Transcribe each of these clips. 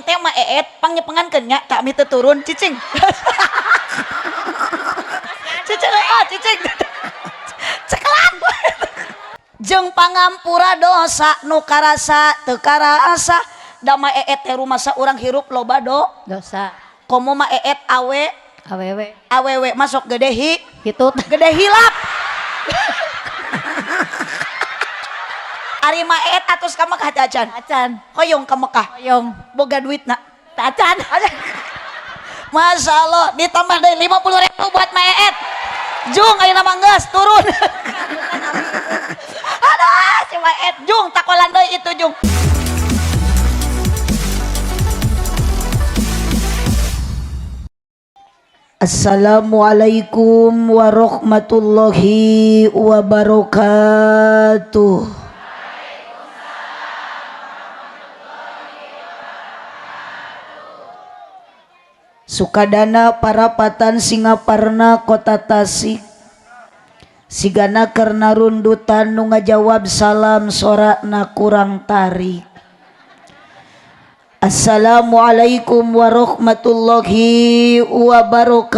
teh Ma Eet pangnyepengankeun nya kami teu turun cicing. Cicing ah cicing. Cekelan. Jeung pangampura dosa nu karasa teu karasa da Ma Eet teh rumasa urang hirup loba dosa. Komo Ma Eet awe awewe awewe masuk gede hi hitut gede hilap. Ari Ma Eet atos ka Mekah teh acan? Acan. Hoyong ka Mekah? Hoyong. Boga duitna? Teu acan. Masya Allah, ditambah deui 50.000 buat Ma Eet. Jung ayeuna mah geus turun. Aduh, si Ma Eet jung takolan deui itu jung. Assalamualaikum warahmatullahi wabarakatuh. Sukadana Parapatan Singaparna Kota Tasik sigana karena rundutan nu ngajawab salam sorakna kurang tarik. Assalamualaikum warahmatullahi wabarakatuh.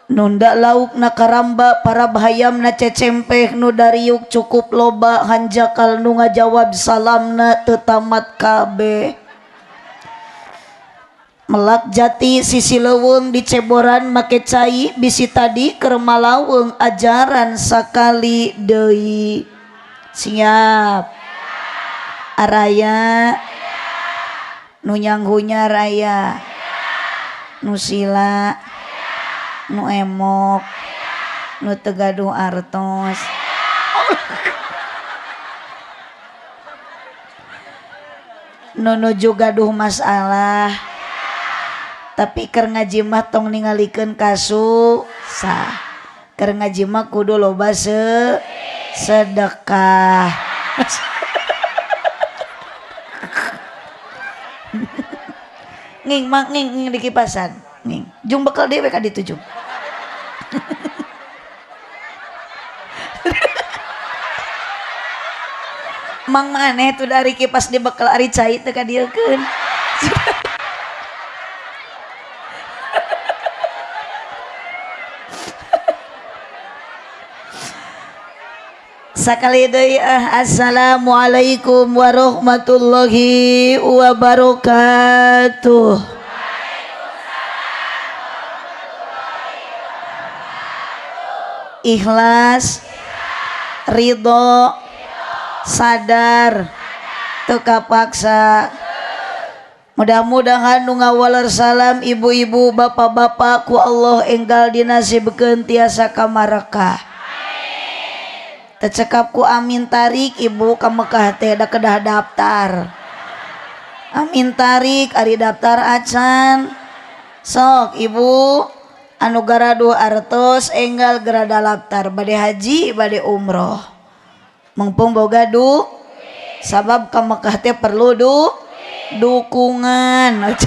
Nunda lauk na karamba para bahayam na cecempeh nu dariuk cukup loba hanjakal nu ngajawab salamna tetamat kabeh. Melak jati sisi leuweung diceboran make cai bisi tadi keur malaweng ajaran sakali deui. Siap. Araya nu nyanghunya raya nu sila nu emok nu teu gaduh artos. Nu nuju gaduh masalah tapi keur ngaji mah tong ningalikeun kasusah. Keur ngaji mah kudu loba sedekah. Nging mang nging nging di kipasan nging jung bekal dewe ka ditu jung. Mang maneh tuh dari kipas di bekal ari cai teu ka dieukeun. Sakali deui assalamualaikum warahmatullahi wabarakatuh. Ikhlas, ridho, sadar, teu kapaksa. Mudah-mudahan nu ngawaler salam ibu-ibu, bapak-bapak ku Allah enggal dinasibkeun tiasa ka Marekah. Tecekap ku amin tarik ibu ka Mekah teh da kedah daftar. Amin tarik ari daftar acan. Sok ibu anu garaduh artos enggal gerada daftar bade haji bade umroh. Mungpung boga du sabab ka Mekah teh perlu dukungan.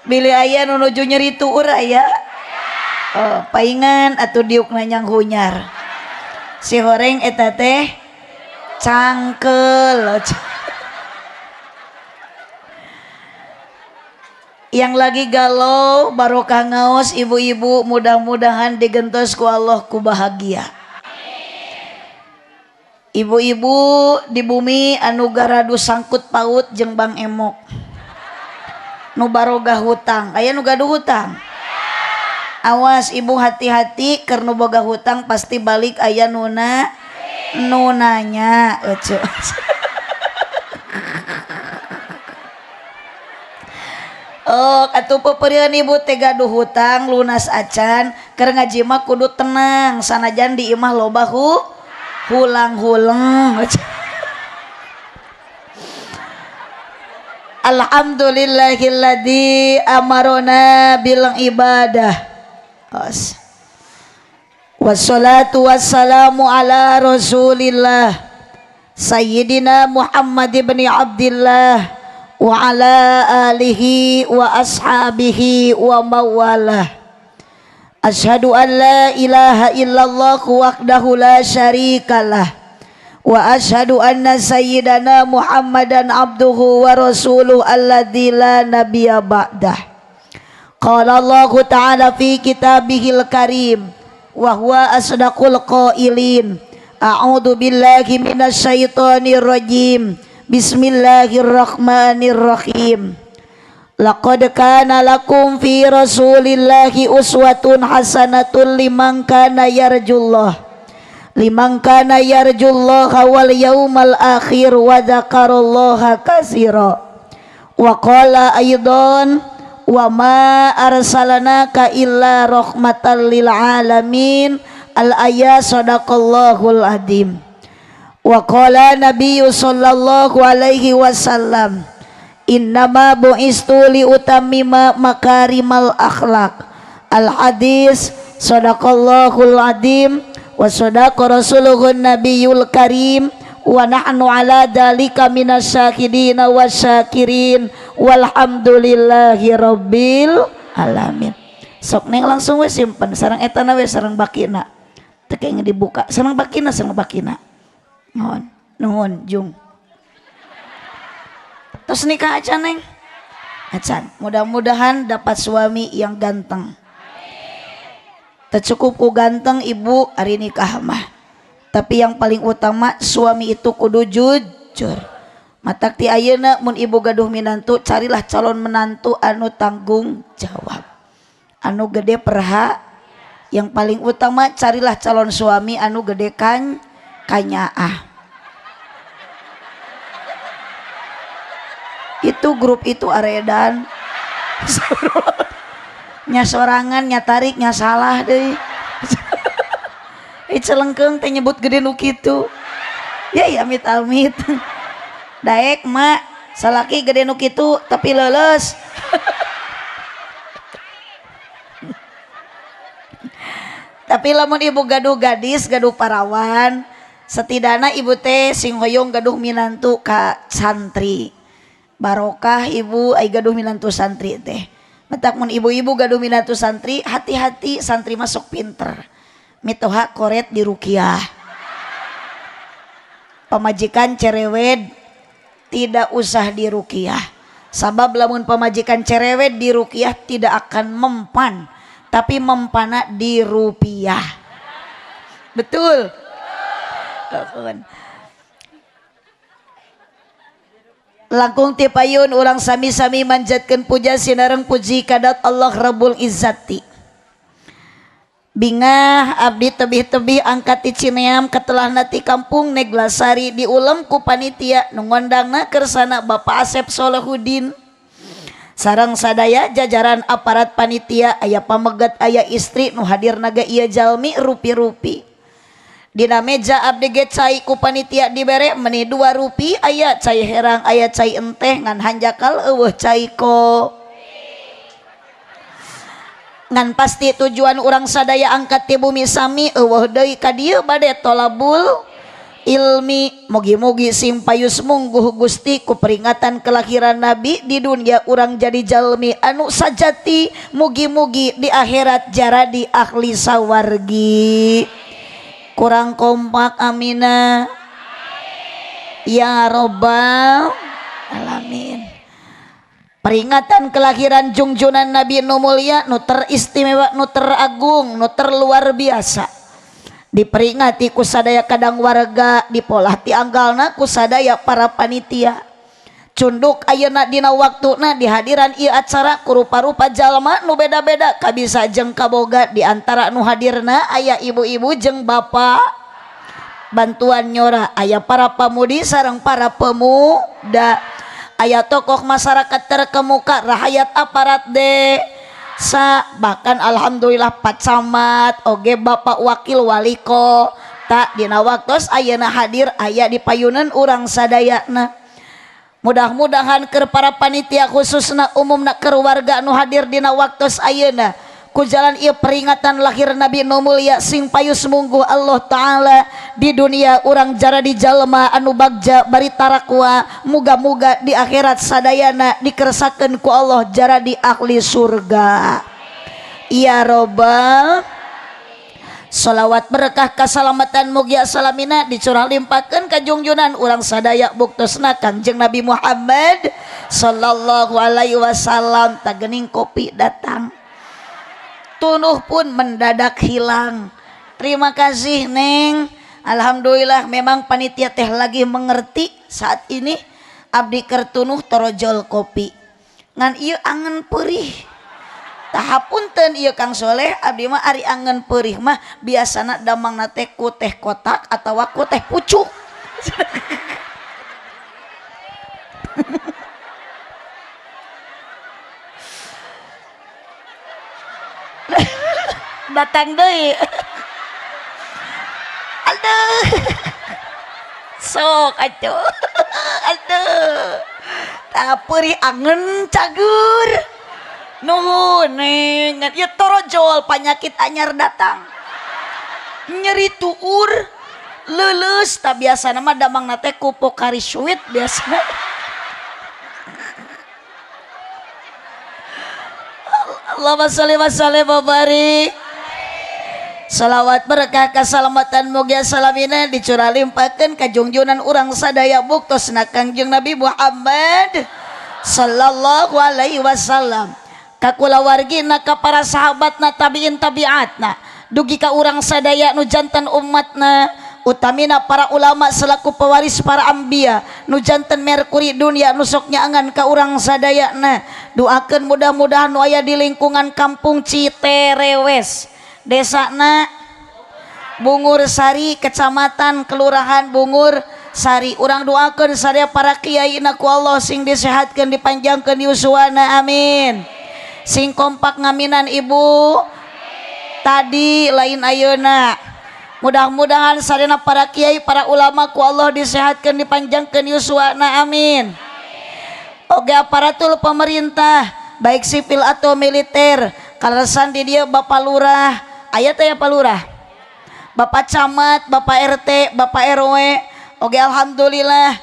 Bilih aya nu nuju nyeri tuur aya. Oh, paingan atuh diuk nanyang hunyar. Si horeng eta teh cangkel. Yang lagi galau barokah ngaos ibu-ibu mudah-mudahan digentos ku Allah ku bahagia. Ibu-ibu di bumi anu garadu sangkut paut jeung Bang Emok. Nu baroga hutang, aya nu gaduh hutang. Awas ibu hati-hati keur nu boga hutang pasti balik aya nuna nunanya. Ece. Oh, atuh peupeurieun ibu teh gaduh hutang lunas acan keur ngaji mah kudu tenang sanajan di imah loba hulang-huleng. Alhamdulillahilladzi amarona bil ibadah. Wassalatu wassalamu ala Rasulillah Sayyidina Muhammad ibn Abdillah wa ala alihi wa ashabihi wa mawalah. Asyhadu an la ilaha illallah wahdahu la syarikalah wa asyhadu anna sayyidana Muhammadan abduhu wa rasuluhu alladzi la nabiyya ba'dah. Qala Allahu ta'ala fi kitabihil karim wa huwa asdaqul qailin. A'udzu billahi minasyaitonir rajim. Bismillahirrahmanirrahim. Laqad kana lakum fi rasulillahi uswatun hasanatun liman kana yarjullah liman kana yarjullaha wal yawmal akhir wa dzakarallaha katsira. Wa qala aidan wa ma arsalnaka illa rahmatan lil alamin. Al ayat sadaqallahul azim. Wa qala nabiyyu sallallahu alaihi wasallam innama bu'istu li utammima makarimal akhlak. Al hadis sadaqallahul azim wa sadaqa rasuluhun nabiyul karim wa nahnu ala dalika minasyakidina wasyakirin walhamdulillahi rabbil alamin. Sok neng langsung we simpen sareng etana we sareng bakina teu kenging dibuka sareng bakina sareng bakina. Nuhun nuhun jung. Terus nikah aja neng acan, mudah-mudahan dapat suami yang ganteng. Tercukup ku ganteng ibu hari nikah mah, tapi yang paling utama suami itu kudu jujur. Matak ti ayeuna mun ibu gaduh minantu, carilah calon menantu anu tanggung jawab, anu gede perha. Yang paling utama carilah calon suami anu gede kan kanyaah. Itu grup itu aredan nya sorangan nya tarik nya salah deui. Celengkeung teh nyebut gede nu kitu. Ya ya amit amit. Daek mak salaki gede nu kitu tapi leuleus. Tapi lamun ibu gaduh gadis gaduh parawan, setidakna ibu teh sing hoyong gaduh minantu ka santri. Barokah ibu ai gaduh minantu santri teh. Matak mun ibu-ibu gaduh minantu santri, hati-hati santri masuk pinter. Mitoha koret di rukiah. Pamajikan cerewet tidak usah dirukiah. Sabab lamun pamajikan cerewet di rukiah tidak akan mempan, tapi mempana di rupiah. Betul. Langkung tipayun urang sami-sami manjatkeun puja sinareng puji kadat Allah Rabbul Izzati. Bingah abdi tebih-tebih angkat ti Cineam ketelah ti kampung Neglasari diulem ku panitia nu ngondangna kersana Bapak Asep Solehudin. Sareng sadaya jajaran aparat panitia aya pameget aya istri nu hadir naga ieu jalmi rupi-rupi. Dina meja abdi ge cai ku panitia dibere meni 2 rupi aya cai herang aya cai enteh ngan hanjakal eueuh cai ko. Ngan pasti tujuan urang sadaya angkat ti bumi sami eueuh deui ka dieu bade tolabul ilmi. Mugi-mugi sing payus mungguh Gusti ku peringatan kelahiran Nabi di dunia urang jadi jalmi anu sajati, mugi-mugi di akhirat jaradi ahli sawargi. Kurang kompak amina ya robbal alamin. Peringatan kelahiran jungjunan Nabi nu mulia, nu teristimewa, nu teragung, nu terluar biasa. Diperingati ku sadaya kadang warga, dipolah tianggalna ku sadaya para panitia. Cunduk ayeuna dina waktuna di hadiran ieu acara ku rupa-rupa jalma nu beda-beda kabisa jeung kaboga. Di antara nu hadirna aya ibu-ibu jeung bapak bantuan nyora, aya para pamudi sareng para pemuda, aya tokoh masyarakat terkemuka, rahayat aparat desa, bahkan alhamdulillah Pak Camat oge Bapak Wakil Wali Kota dina waktos ayeuna hadir aya di payunan urang sadayana. Mudah-mudahan keur para panitia khususna umumna keur warga nu hadir dina waktos ayeuna Ku jalan ieu peringatan lahir Nabi nu mulia sing payus mungguh Allah Ta'ala di dunia urang jaradi jalma anu bagja bari tarakwa, muga-muga di akhirat sadayana dikersakeun ku Allah jaradi ahli surga. Ya robbal. Salawat berkah kasalamatan mugia salamina dicurah limpahkeun ka jungjunan urang sadaya buktosna Kangjeng Nabi Muhammad sallallahu alaihi wasallam. Tagening kopi datang, tunuh pun mendadak hilang. Terima kasih Neng. Alhamdulillah memang panitia teh lagi mengerti saat ini. Abdi keur tunuh torojol kopi ngan ieu angen perih. Tahapunten ieu Kang Soleh, abdi mah ari angen perih mah biasana damangna teh ku teh kotak atawa ku teh pucuk. Datang deui. Aduh. Sok atuh. Aduh. Tah perih angen cagur. Nuhun Neng, ngan ieu torojol panyakit anyar datang. Nyeri tuur, leuleus, tah biasana mah damangna teh ku Pocari Sweat biasana. Allahumma sholli wa sallim wa barik. Salawat berkah kasalamatan mugia salamina dicurah limpahkeun ka jungjunan urang sadaya buktosna Kangjeng Nabi Muhammad sallallahu alaihi wasallam. Ka kulawargina, ka para sahabatna, tabiin tabiatna, dugi ka urang sadaya nu janten umatna, utamina para ulama selaku pewaris para anbiya nu janten merkuri dunia nu sok nyaangan ka urang sadayana. Doakeun mudah-mudahan nu aya di lingkungan kampung Citerewes, desana Bungur Sari, kecamatan Kelurahan Bungur Sari. Urang doakeun sadaya para kiai na ku Allah sing disehatkeun, dipanjangkeun yuswana, amin. Sing kompak ngaminan ibu tadi lain ayeuna. Mudah-mudahan sadayana para kiai, para ulama ku Allah disehatkeun, dipanjangkeun yuswana, amin. Oge aparatur pemerintah baik sipil atau militer, kaleresan di dieu Bapak Lurah, aya teh ya Pak Lurah, Bapak Camat, Bapak RT, Bapak RW, oge alhamdulillah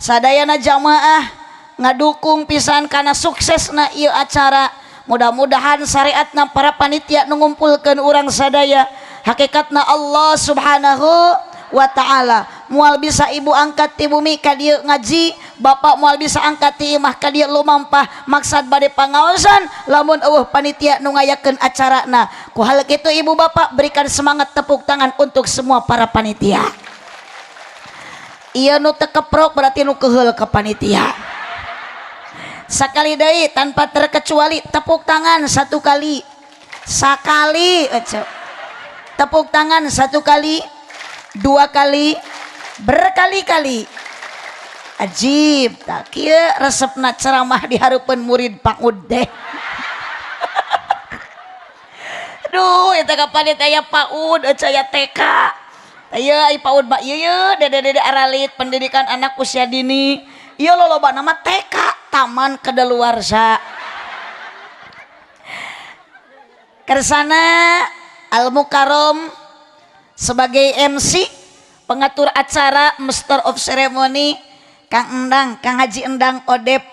sadayana jamaah ngadukung pisan kana suksesna ieu acara. Mudah-mudahan syariatna para panitia nu ngumpulkeun urang sadaya hakikatna Allah Subhanahu wa taala. Moal bisa ibu angkat ti bumi ka dieu ngaji, bapak moal bisa angkat ti imah ka dieu lumampah maksad bade pangaosan lamun eueuh panitia nu ngayakeun acarana. Ku hal kitu ibu bapak berikan semangat tepuk tangan untuk semua para panitia. Ieu nu teu keprok berarti nu keheul ka panitia. Sakali deui tanpa terkecuali tepuk tangan satu kali. Sakali ece. Tepuk tangan satu kali, dua kali, berkali-kali. Ajib, tak kieu resepna ceramah di hareupeun murid PAUD deh. Aduh, eta kapan teh aya PAUD, ece aya TK. Ieu ai PAUD mah ieu ye dede-dede aralit pendidikan anak usia dini. Ieu lolobana mah TK, taman kedaluarsa. Kersana Al Mukarrom sebagai MC pengatur acara, Master of Ceremony, Kang Endang, Kang Haji Endang Odep.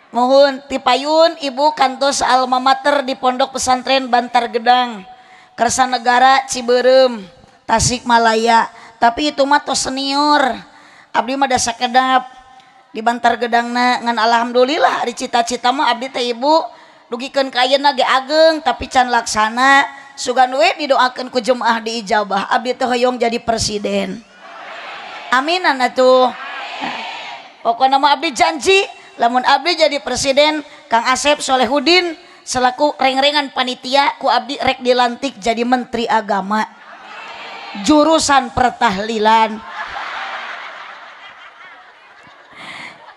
Mohon tipayun ibu kantos alma mater di Pondok Pesantren Bantar Gedang, Kersanegara, Cibeureum, Tasikmalaya. Tapi itu mah tos senior. Abdi mah da sakedap di Bantar Gedangna, ngan alhamdulillah ari cita-cita mah abdi teh ibu dugikeun ka ayeuna ge ageng tapi can laksana. Sugan we didoakeun ku jemaah diijabah. Abdi teh hoyong jadi presiden. Aminan atuh. Pokokna mah abdi janji lamun abdi jadi presiden, Kang Asep Solehudin selaku reng-rengan panitia ku abdi rek dilantik jadi menteri agama jurusan pertahlilan.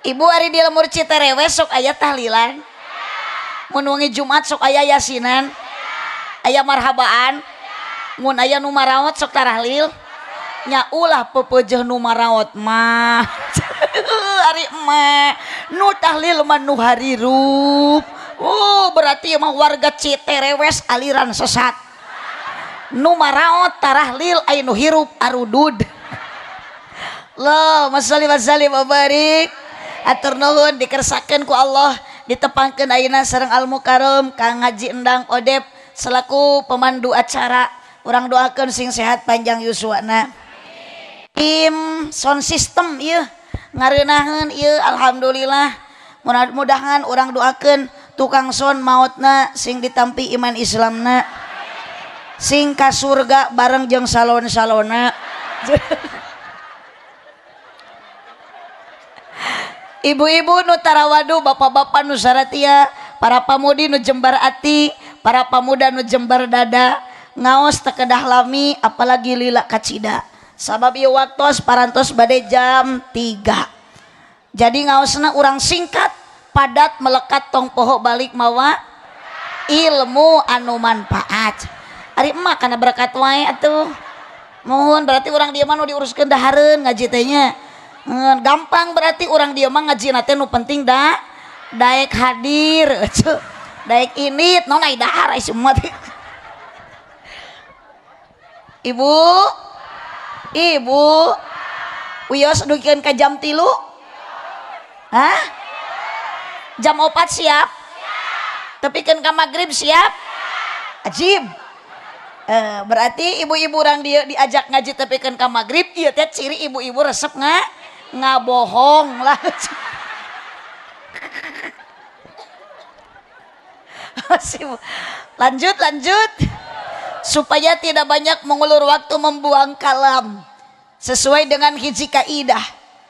Ibu ari di lemur Citerewes sok aya tahlilan, mun wengi Jumat sok aya yasinan, aya marhabaan, mun aya nu maraot sok tarahlil nya ulah pepeujeuh nu maraot mah. Ari mah nu tahlil mah nu harirup Oh, berarti emang warga Citerewes aliran sesat. Nu maraot tarahlil ai nu hirup arudud. Allahumma sholli wa sallim wa barik. Atur nuhun dikersakeun ku Allah, ditepangkeun ayeuna sareng Al Mukarram Kang Haji Endang Odep selaku pemandu acara. Urang doakeun sing sehat panjang yuswana. Tim sound system ieu ngareunaheun ieu alhamdulillah. Mudah-mudahan urang doakeun tukang sound maotna sing ditampi iman Islamna. Sing ka surga bareng jeung salon-salonna. Ibu-ibu nu tarawadu, bapak-bapak nu saratia, para pamudi nu jembar ati, para pamuda nu jembar dada, ngaos teu kedah lami apalagi lila kacida. Sabab ieu waktos parantos bade jam 3. Jadi ngaosna urang singkat, padat, melekat, tong poho balik mawa ilmu anu manfaat. Ari emak kana berkat wae atuh. Mohon berarti urang dieu mah nu diuruskeun dahareun ngaji teh nya. Gampang berarti orang dia mah ngaji nate nu penting da daek hadir daek init non ai dahar ai semua. Ibu, ibu wios dugikeun ka jam 3? Hah? Jam 4 siap? Tepikeun ka magrib siap? Ajib. Berarti ibu-ibu orang dia diajak ngaji tepikeun ka magrib ieu teh ciri ibu-ibu resep ngabohong lah. Lanjut, lanjut. Supaya tidak banyak mengulur waktu membuang kalam. Sesuai dengan hiji kaidah.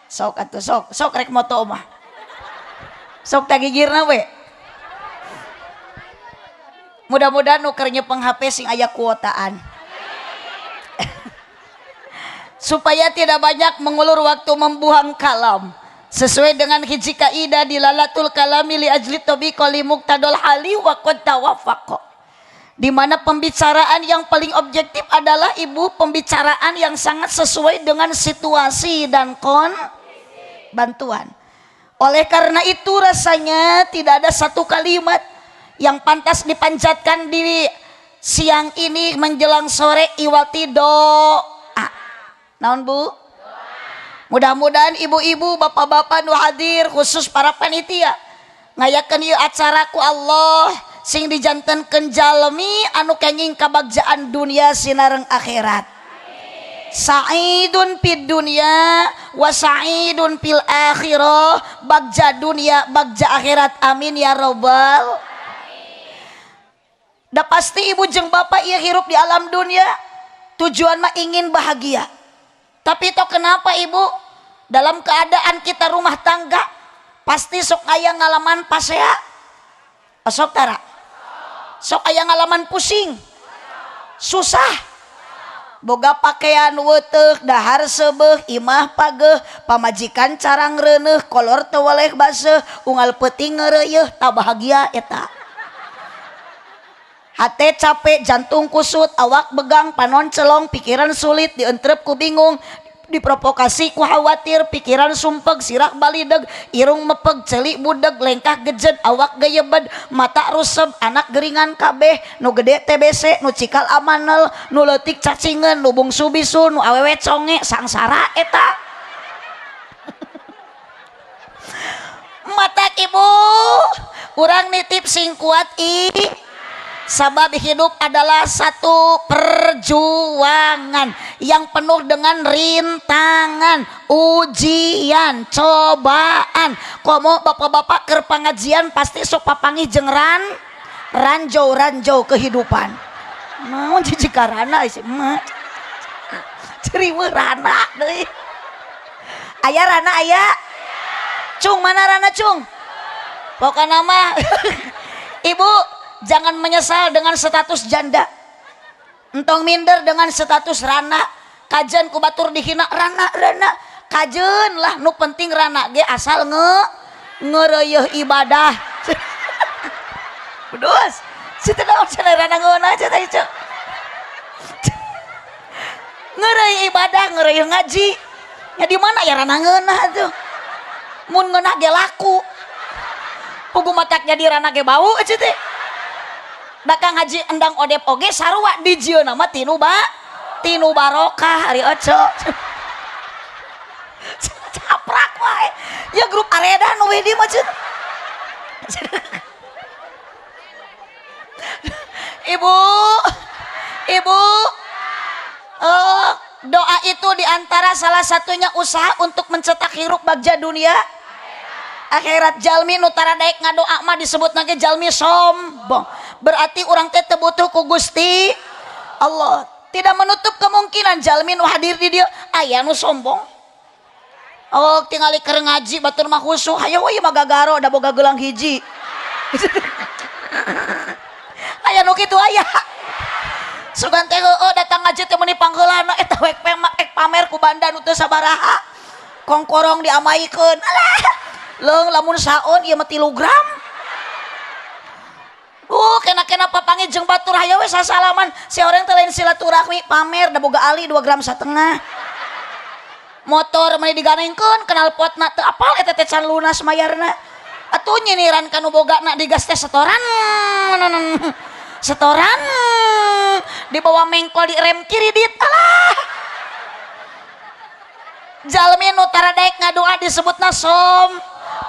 Sok atuh sok, sok rek moto mah. Sok tagigirna we. Mudah-mudahan nu keur nyepeng HP sing aya kuotaan. Supaya tidak banyak mengulur waktu membuang kalam. Sesuai dengan hiji kaidah dilalatul kalami li ajli tabiqa li muqtadal hali wa qad tawafaqa. Di mana pembicaraan yang paling objektif adalah ibu pembicaraan yang sangat sesuai dengan situasi dan kon bantuan. Oleh karena itu rasanya tidak ada satu kalimat yang pantas dipanjatkan di siang ini menjelang sore iwati doa. Naon bu? Mudah-mudahan ibu-ibu, bapak-bapak nu hadir, khusus para panitia ngayakeun ieu acara ku Allah sing dijantenkeun jalmi anu kenging kabagjaan dunia sinareng akhirat. Sa'idun fid dunya wa sa'idun fil akhirah, bagja dunia bagja akhirat, amin ya robbal. Da pasti ibu jeung bapak ieu hirup di alam dunia tujuan mah ingin bahagia. Tapi itu kenapa ibu dalam keadaan kita rumah tangga pasti sok aya ngalaman pasea, sok tara, sok aya ngalaman pusing, susah, boga pakaian weteh, dahar sebeh, imah pageh, pamajikan carang reuneuh, kolor teu weleh baseuh, unggal peuting ngeureuyeh, tak bahagia eta. Hate capek, jantung kusut, awak begang, panon celong, pikiran sulit, dientrep ku bingung, diprovokasi ku khawatir, pikiran sumpeg, sirah balideg, irung mepeg, celik budeg, lengkah gejed, awak geyebed, mata ruseb, anak geringan kabeh, nu gede TBC, nu cikal amanel, nu leutik cacingeun, nu bungsu bisu, nu awewe conge, sangsara eta. Matak ibu, urang nitip sing kuat i. Sabab hidup adalah satu perjuangan yang penuh dengan rintangan, ujian, cobaan. Komo bapak-bapak keur pengajian pasti sok papanggih jeung ranjau-ranjau kehidupan. Naon jijik karana sih emak. Ceriweuh rana deui. Aya rana aya? Cung mana rana cung? Pokokna mah ibu jangan menyesal dengan status janda. Entong minder dengan status rana. Kajen ku batur dihina rana rana. Kajen lah nu penting rana ge asal ngeureuyeih ibadah. Bedus. Situ naon cenah rana ngeunah cenah ieu. Ngeureuy ibadah, ngeureuy ngaji. Ya di mana ya rana ngeunah tuh. Mun ngeunah ge laku. Puguh Ku matak jadi rana ge bau ece teh. Da Kang Haji Endang Odep oge sarua dijieunna mah tinu ba tinu barokah ari ece. Caprak wae. Ya grup Areda nu we di mah cenah. Ibu, ibu, doa itu diantara salah satunya usaha untuk mencetak hirup bagja dunia akhirat. Jalmi nu tara daek ngadoa mah disebut nage jalmi sombong. Berarti urang teh teu butuh ku Gusti Allah. Tidak menutup kemungkinan jalmi nu hadir di dieu aya nu sombong. Oh, tingali keur ngaji batur mah khusyuk, hayo we mah gagaro da boga gelang hiji. Aya nu kitu aya. Sugan teh heueuh datang ngaji teh meuni pangheulana eta we ek pamer ku banda nu teu sabaraha. Kongkorong diamaikeun. Alah. Leung lamun saon ieu mah 3 gram. Kena-kena papangi jeung batur hayo we sasalaman. Si orang teh lain silaturahmi pamer da boga ali 2,5 gram. Motor meni diganengkeun kenal potna teu apal eta teh can lunas mayarna. Atuh nyiniran kanu bogana digas teh setoran. Setoran dibawa mengkol di rem kiri dit. Alah. Jalmi nu tara daek ngadoa disebutna som.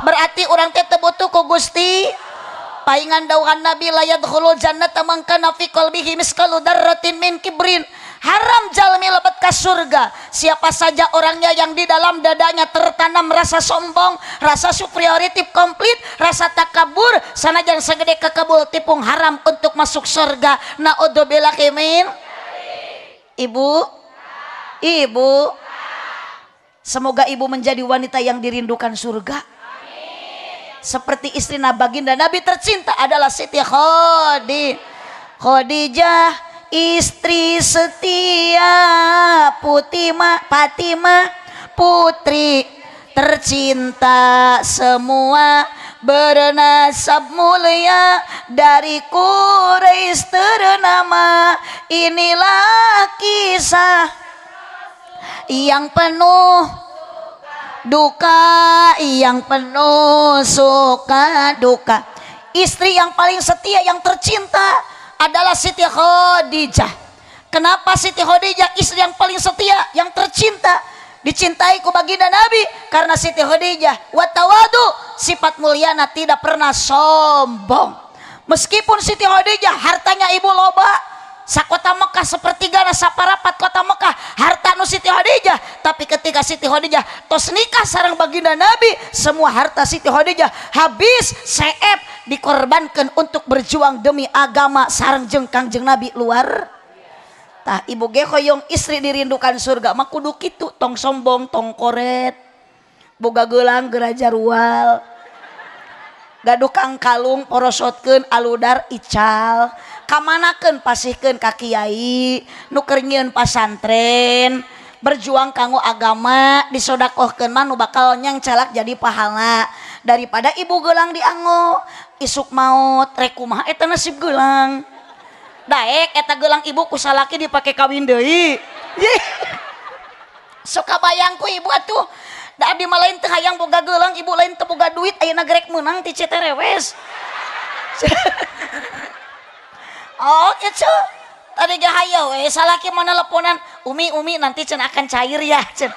Berarti urang teh teu butuh ku Gusti. Paingan dawuhan Nabi la yadkhulul jannata man kana fi qalbihi misqalu dzarratin min kibrin. Haram jalmi lebet ka surga siapa saja orangnya yang di dalam dadanya tertanam rasa sombong, rasa superiority komplit, rasa takabur, sanajan segede kekebul tipung haram untuk masuk surga. Naudzubillahi min. Ibu, ibu, semoga ibu menjadi wanita yang dirindukan surga. Seperti istri baginda Nabi tercinta adalah Siti Khadijah, istri setia Putima, Fatimah putri tercinta, semua bernasab mulia dari Quraisy ternama. Inilah kisah yang penuh duka, yang penuh suka duka. Istri yang paling setia, yang tercinta adalah Siti Khadijah. Kenapa Siti Khadijah istri yang paling setia, yang tercinta, dicintai ku baginda Nabi? Karena Siti Khadijah watawadu, sifat mulyana tidak pernah sombong. Meskipun Siti Khadijah hartanya ibu loba, sakota Mekah sepertiga saparapat kota Mekah harta nu Siti Khadijah, tapi ketika Siti Khadijah tos nikah sareng baginda Nabi, semua harta Siti Khadijah habis seep dikorbankan untuk berjuang demi agama sareng jeung Kangjeng Nabi. Luar tah ibu ge hoyong istri dirindukan surga mah kudu kitu, tong sombong, tong koret, boga gelang geraja rual, gaduh kang kalung porosotkeun aludar ical, kamanakeun pasihkeun ka kiai nu keur nyieun pasantren, berjuang kanggo agama disodakohkeun mah nu bakal nyangcalak jadi pahala daripada ibu gelang dianggo isuk maot rek kumaha eta nasib gelang. Daek eta gelang ibu ku salaki dipake kawin deui. Suka bayangku ibu atuh. Da abdi mah lain teu hayang boga gelang, ibu lain teu boga duit, ayeuna gerek meunang ti Citerewes. Oh, gitu. Tadi ge hayo we salaki mana teleponan, "Umi, Umi nanti cenah akan cair ya," cenah.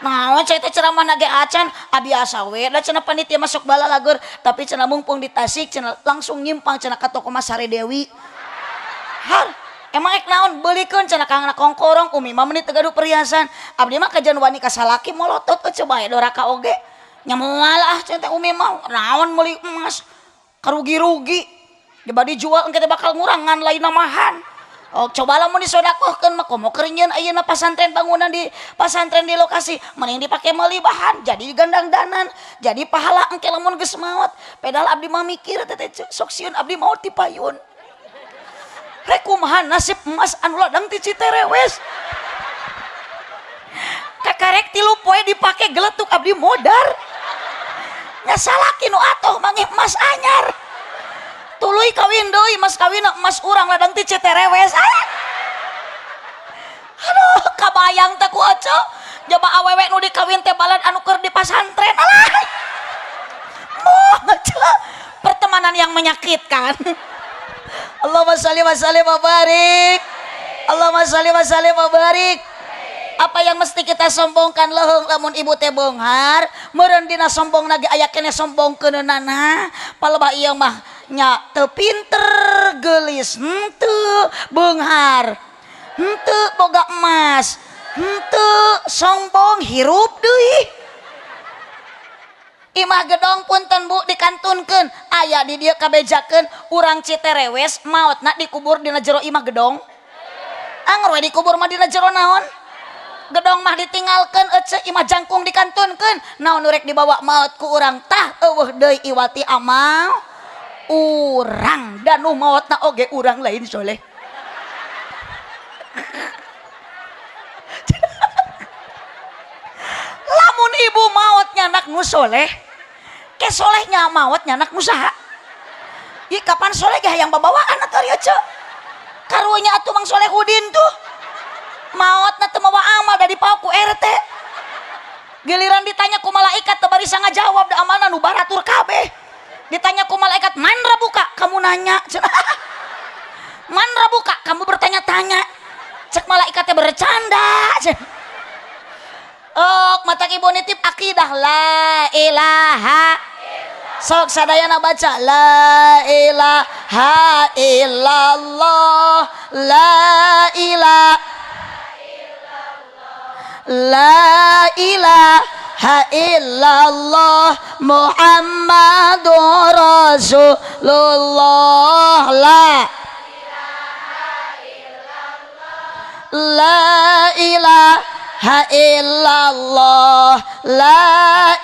Naon cai teh ceramah ge acan, ah biasa we da cenah panitia masuk bala lager, tapi cenah mumpung di Tasik cenah langsung nyimpang cenah ka toko Mas Sare Dewi. Har, emang ek naon beulikeun cenah kangna kongkorong, Umi mah meuni teu gaduh perhiasan. Abdi mah kajian wani ka salaki molotot eueuh bae doraka oge. Nya moal ah cenah teh Umi mah naon meuli emas karugi-rugi. Coba dijual engke teh bakal ngurangan lain namahan. Oh, coba lamun disodakohkeun mah komo keur nyieun ayeuna pasantren, bangunan di pasantren di lokasi mending dipake meuli bahan jadi gandang danan jadi pahala engke lamun geus maot. Pedal abdi mah mikir teh teh sok sieun abdi maot ti payun. Rek kumaha nasib emas anu ladang ti Citerewes? Kakarek 3 poe dipake geletuk abdi modar. Nya salaki nu atoh mangih emas anyar. Tuluy kawin deui, mas kawin emas urang ladang ti Citerewes. Ah! Aduh, kabayang teh ku aco. Jaba awewe nu dikawin teh balad anu keur di pasantren. Alah. Moh, aco. Perjalanan yang menyakitkan. Allahumma sholli wa sallim wa barik. Allahumma sholli wa sallim wa barik. Apa yang mesti kita sombongkan leuheung lamun ibu teh beunghar, meureun dina sombong nage aya keneh sombong keuneunana. Palebah ieu mah nya teu pinter, geulis henteu, beunghar henteu, boga emas henteu, sombong hirup deui. Imah gedong punten bu dikantunkeun, aya di dieu kabejakeun urang Citerewes maotna dikubur dina jero imah gedong. Anger we dikubur mah dina jero naon? Gedong mah ditinggalkeun ece imah jangkung dikantunkeun. Naon nu rek dibawa maot ku urang tah eueuh deui iwati amal urang dan nu maotna oge urang lain soleh. Lamun ibu maot nyanak nu soleh, ke solehnya maot nyanak nu saha? Ih kapan soleh ge hayang babawaan atuh ari ece. Karunya atuh Mang Solehudin tuh. Maotna teu mawa amal da dipaok ku RT. Giliran ditanya ku malaikat teu barisa ngajawab da amalna nu baratur kabeh. Ditanya ku malaikat, "Man rabuka?" Kamu nanya. Man rabuka? Kamu bertanya-tanya. Cek malaikatnya bercanda. Oh, mata ibu nitip akidah la ilaha. Sok sadayana baca la ilaha illallah la ilaha la ilaha illallah Muhammadur Rasulullah la la ilaha illallah la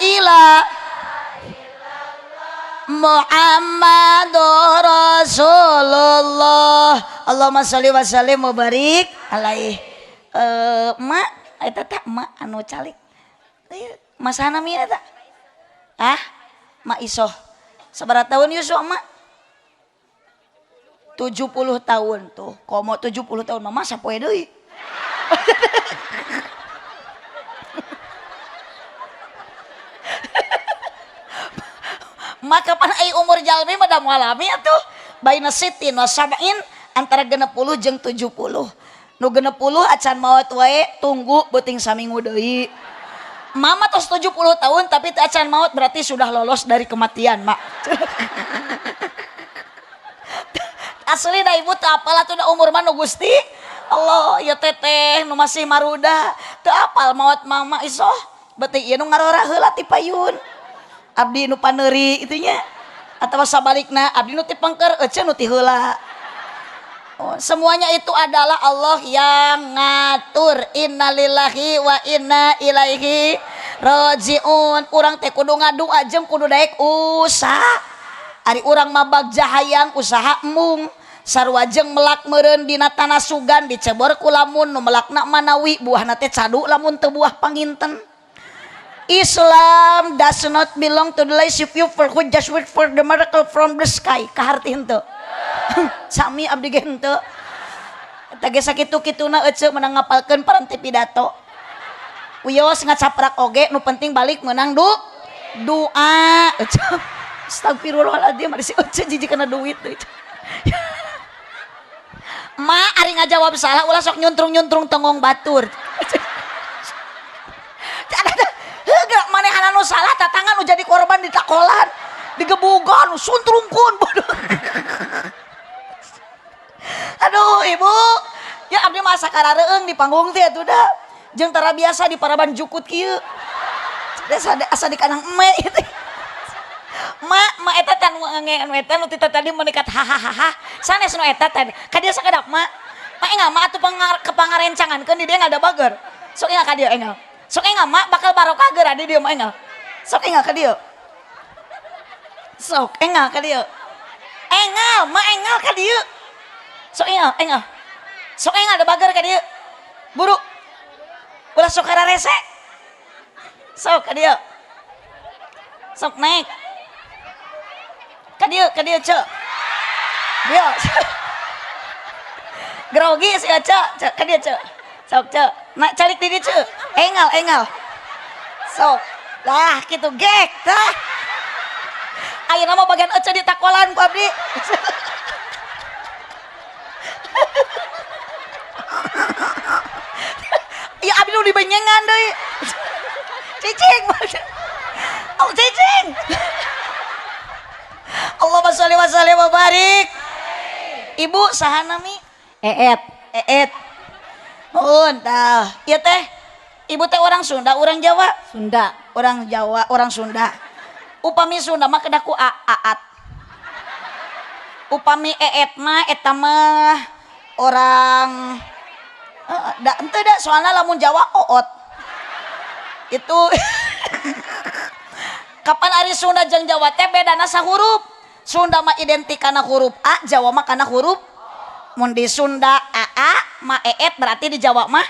ilaha Muhammadur Rasulullah. Allahumma sholli wa sallim wa barik alaih. Mak eta tah mak anu calik. Masana mi eta? Ah, mak isoh. Sabaraha tahun yuswa mak? 70 tahun tuh. Komo 70 tahun mama sapoe deui. Maka pan ai umur jalmi mah da moal lami atuh. Baina sitin wa sab'in antara 60 jeung 70. Nu 60 acan maot wae tunggu beuting saminggu deui. Mama tos 70 tahun tapi teu acan maot berarti sudah lolos dari kematian, Mak. Asli da ibu teu apal atuh da umur mah nu Gusti Allah ya teteh nu masih maruda teu apal maot mama isoh. Beuting ieu nu ngarora heula ti payun. Abdi nu paneuri itu nya atawa sabalikna abdi nu ti pengker ece nu ti heula. Oh, semuanya itu adalah Allah yang ngatur. Innalillahi wa inna ilaihi rajiun. Urang teh kudu ngadua jeung kudu daek usaha. Ari urang mah bagja hayang usaha embung. Sarua jeung melak meureun dina tanah sugan dicebor ku lamun nu melakna manawi buahna teh cadu lamun teu buah panginten. Islam does not belong to the lazy people who just wait for the miracle from the sky. Kaharti henteu. Sami abdi ge henteu. Eta ge sakitu-kituna ece menang ngapalkeun paranti pidato. Wios ngacaprak oge nu penting balik menang doa. Ece. Astagfirullahaladzim ari si ece jijik kana duit deui. Ma ari ngajawab salah ulah sok nyuntrung-nyuntrung tengong batur. Heuh manehana nu salah tatangan nu jadi korban ditakolan, digebugan, suntrungkeun bodoh. Aduh ibu, ya abdi mah sakarareueung di panggung teh atuh da. Jeung tara biasa di paraban jukut kieu. Asa di kanang eme ieu teh. Ma, ma eta teh nu nge eta nu tadi menikat hahaha. Sanes nu eta teh. Ka dieu sakedap ma. Ma engal ma atuh kepangarencangankeun di dieu ada bager. Sok engal ka dieu engal. Sok engal mak bakal barokah geura di dieu mah engal. Sok engal ka dieu. Sok engal ka dieu. Engal mak engal ka dieu. Sok engal engal. Sok engal da bager ka dieu. Buru. Ulah sok kararese. Sok ka dieu. Sok naik. Ka dieu ceu. Dieu. Grogi si Ece, ceu ka dieu ceu. Sok ceu. Nak calik di dieu ceu. Engal engal. Sok. Lah kitu gek tah. Ayeuna mah bagian ece ditakolan ku abdi. Ya abdi nu dibenyengan deui. Cicing. Oh cicing. Allahumma sholli wa sallim wa barik. Ibu saha nami? Eet. Eet. Nuhun tah. Ieu teh ibu teh orang Sunda, orang Jawa? Sunda. Orang Jawa, orang Sunda. Upami Sunda mah kedah ku aat. Upami eet mah eta mah orang da henteu da soalna lamun Jawa oot. Itu kapan ari Sunda jeung Jawa teh bedana sahurup. Sunda mah identik kana huruf A, Jawa mah kana huruf. Mun di Sunda AA ma eet berarti di Jawa mah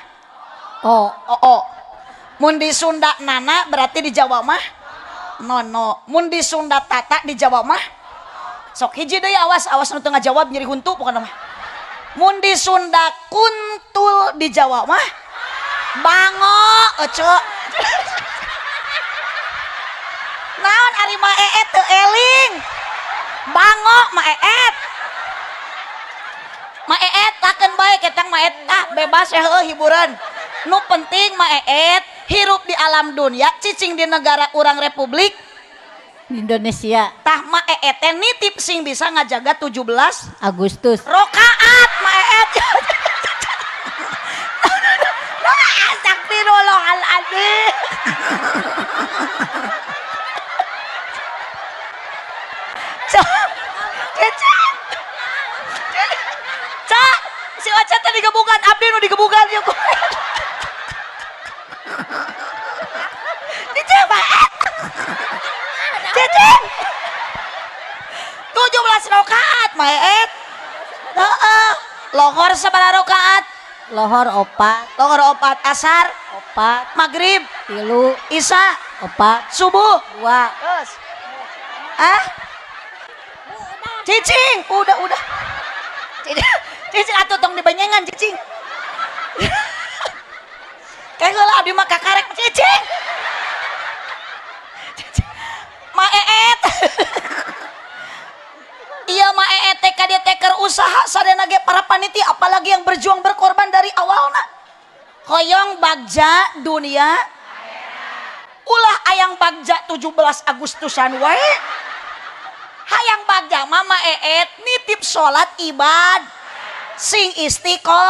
O. O. Mun di Sunda nana berarti di Jawa mah nono. Mun di Sunda tata di Jawa mah sok hiji deui, awas awas nu teu ngajawab nyeri huntu pokona mah. Mun di Sunda kuntul di Jawa mah bango ece. Naon ari ma eet teu eling. Bango ma eet. Ma eet lakeun bae ketang ma eet ah bebas ya heueuh hiburan. Nu penting ma eet hirup di alam dunia cicing di negara urang Republik Indonesia. Tah ma eet teh nitip sing bisa ngajaga 17 Agustus. Rokaat ma eet. Astagfirullahaladzim. Cak, cek, cak, si Ocha tadi digebukan, abdi nu digebukan yuk. Cicing, ma eet. Cicing. 17 rakaat ma eet. Heeh. Lohor sabaraha rakaat? Lohor 4. Lohor 4, asar 4, maghrib 3, isya 4, subuh 2. Terus. Ah? Cicing, udah udah. Cicing, cicing atuh tong dibenyengan cicing. Kayak heula abdi mah kakarek cicing. Cicing. Ma eet. Iya ma eet teh ka dieu teh keur usaha sadayana ge para panitia apalagi yang berjuang berkorban dari awalna. Hoyong bagja dunia ulah ayang bagja 17 Agustusan wae. Hayang bagja mama eet nitip salat ibad sing istiqo.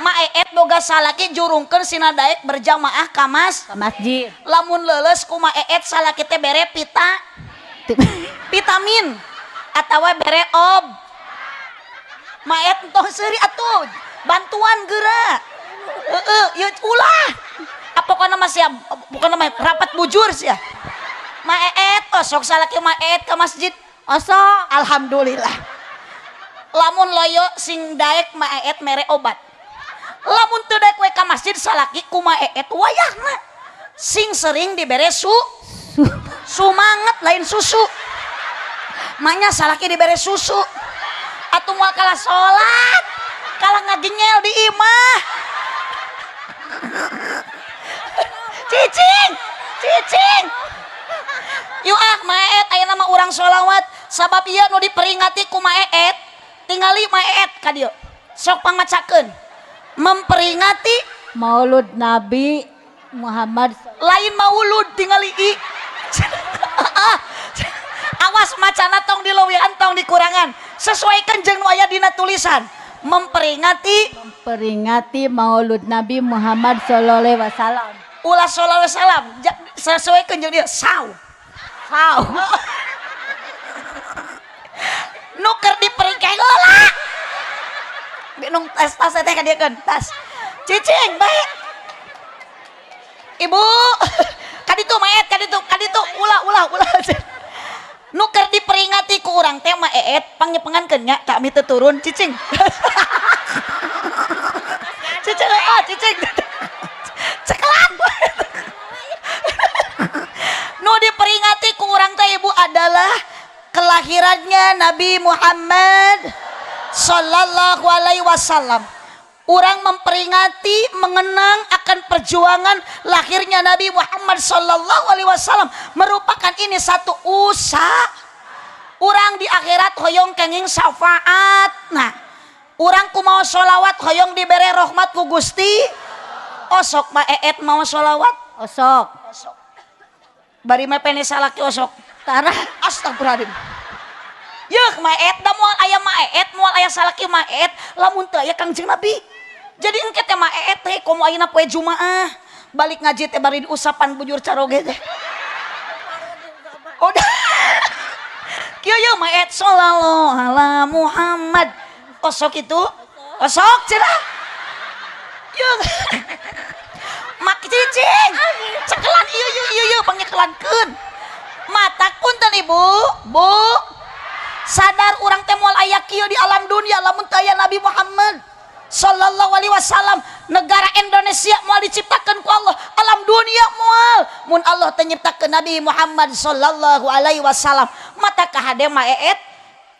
Ma eet boga salaki jurungkeun sina daek berjamaah ka Ka masjid. Lamun leuleus ku ma eet salaki teh bere pita vitamin atawa bere ob. Ma eet entong seuri atuh bantuan geura. Heeh, ieu ulah. Pokona mah sia, pokona mah rapat bujur sia. Ma eet osok salaki ma eet ka masjid. Osok. Alhamdulillah. Lamun loyo sing daek ma eet mere obat. Lamun teu daek we ka masjid salaki ku ma eet wayahna. Sing sering dibere sumanget lain susu. Manya salaki dibere susu. Atuh moal kalah salat, kalah ngagengel di imah. Cicing, cicing. Yuk ah ma eet ayeuna mah urang sholawat sabab ieu nu diperingati ku ma eet. Tingali ma eet ka dieu. Sok pangmacakeun. Memperingati Maulud Nabi Muhammad. Lain maulud tingali i. Awas macana tong dileuwihan tong dikurangan. Sesuaikan jeung nu aya dina tulisan. Memperingati memperingati Maulud Nabi Muhammad sallallahu alaihi wasallam. Ulah sallallahu alaihi wasallam. Sesuaikan jeung dia saw. Saw. Nu keur diperingkat heula. Binung tas-tas teh ka dieu keun, tas. Cicing bae. Ibu, kaditu maet, kaditu, kaditu, ulah ulah ulah. Nu keur diperingati ku urang teh ma eet pangnyepengankeun nya kami teu turun cicing. Cicing ah cicing. Cekelan. Nu diperingati ku urang teh ibu adalah kelahirannya Nabi Muhammad sallallahu alaihi wasallam. Orang memperingati, mengenang akan perjuangan lahirnya Nabi Muhammad sallallahu alaihi wasallam merupakan ini satu usaha. Urang di akhirat hoyong kenging syafaat. Nah, urang ku mau sholawat hoyong dibere rahmat ku Gusti. Osok ma eet mau sholawat? Osok. Osok. Bari mepene salaki osok. Tara. Astagfirullahaladzim. Yeuk ma eet da moal aya ma eet, moal aya salaki ma eet, lamun teu aya Kangjeng Nabi. Jadi engke teh ma eet teh komo ayeuna poe Jumaah. Balik ngaji teh bari diusapan bujur caroge teh. Udah. Kieu yeuh ma eet sallallahu ala Muhammad. Osok itu? Osok cenah. Yeuk. Mak cicing. Cekelan ieu ieu ieu ieu pangnyekelankeun. Mata punten Ibu, Bu. Sadar urang teh moal aya kieu di alam dunia lamun teu aya Nabi Muhammad sallallahu alaihi wasallam. Negara Indonesia moal diciptakeun ku Allah, alam dunia moal mun Allah teu nyiptakeun Nabi Muhammad sallallahu alaihi wasallam. Mata kahade ma eet,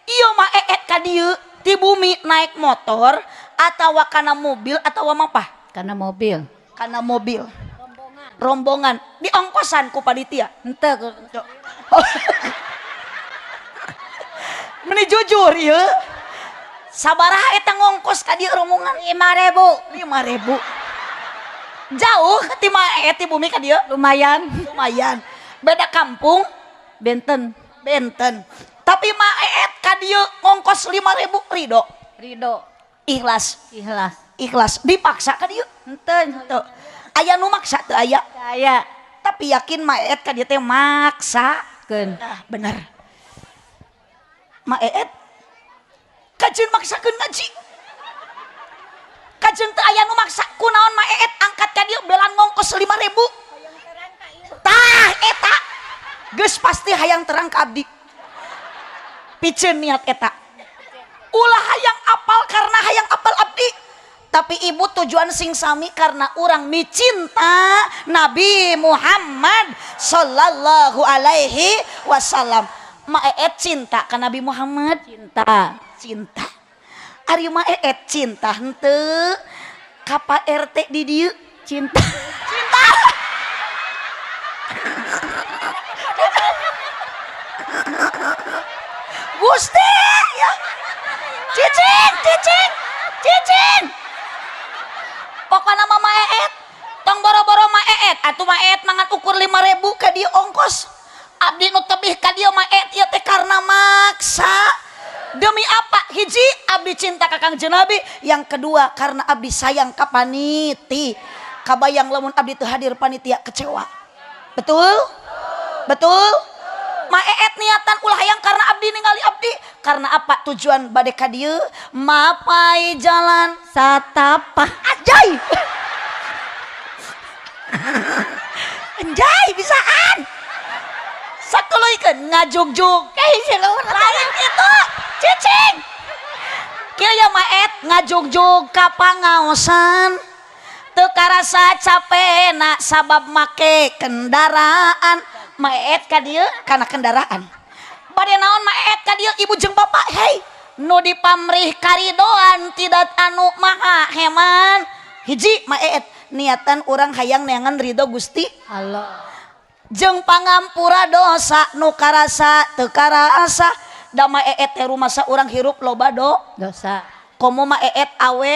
ieu ma eet ka dieu ti bumi naik motor atawa kana mobil atawa mapah? Kana mobil. Kana mobil. Rombongan diongkosan ku panitia. Henteu. Meni jujur ieu. Sabaraha eta ngongkos ka dieu rombongan? 5.000. 5.000. Jauh ti ma eet ti bumi ka dieu? Lumayan. Lumayan. Beda kampung? Benten. Benten. Tapi ma eet ka dieu ngongkos 5.000 ridho. Ridho. Ikhlas. Ikhlas. Ikhlas. Dipaksa ka dieu? Henteu. Teu. Aya nu maksa teu aya? Aya. Tapi yakin ma eet ka dieu teh maksa. Keun. Ah, bener. Ma eet kajeun maksakeun ngaji. Kajeun teu aya nu maksa, kunaon ma eet angkat ka dieu belan ngongkos 5.000. Tah eta geus pasti hayang terang ka abdi. Piceun niat eta. Ulah hayang apal karena hayang apal abdi. Tapi ibu tujuan sing sami karena urang micinta Nabi Muhammad sallallahu alaihi wasallam. Ma eet cinta ka Nabi Muhammad? Cinta. Cinta. Ari ma eet cinta henteu ka Pak RT di dieu? Cinta. Cinta. Gusti ya. Cicing, cicing, cicing. Pokona mama eet tong boro-boro ma eet atuh ma eet mangan ukur 5.000 ka dieu ongkos. Abdi nu tebih ka dieu ma eet ieu teh karena maksa. Demi apa? Hiji, abdi cinta ka Kangjeng Nabi. Yang kedua, karena abdi sayang ka paniti. Kabayang lamun abdi teu hadir panitia kecewa. Betul? Betul? Ma eet niatan ulah hayang karena abdi ningali abdi. Karena apa? Tujuan bade ka dieu mapai jalan satapah. Anjay. Anjay bisaan. Sakeuleuikeun ngajugjug. Lain kitu. Cicing. Kieu ya ma eet ngajugjug ka pangaosan. Teu karasa capena sabab make kendaraan. Ma eet ka dieu kana kendaraan. Bade naon ma eet ka dieu ibu jeung bapak? Hei, nu dipamrih karidoan tidak anu maha heman. Hiji ma eet niatan urang hayang neangan ridho Gusti Allah. Jeung pangampura dosa nu karasa teu karasa. Da ma eet teh rumasa urang hirup loba dosa. Komo ma eet awe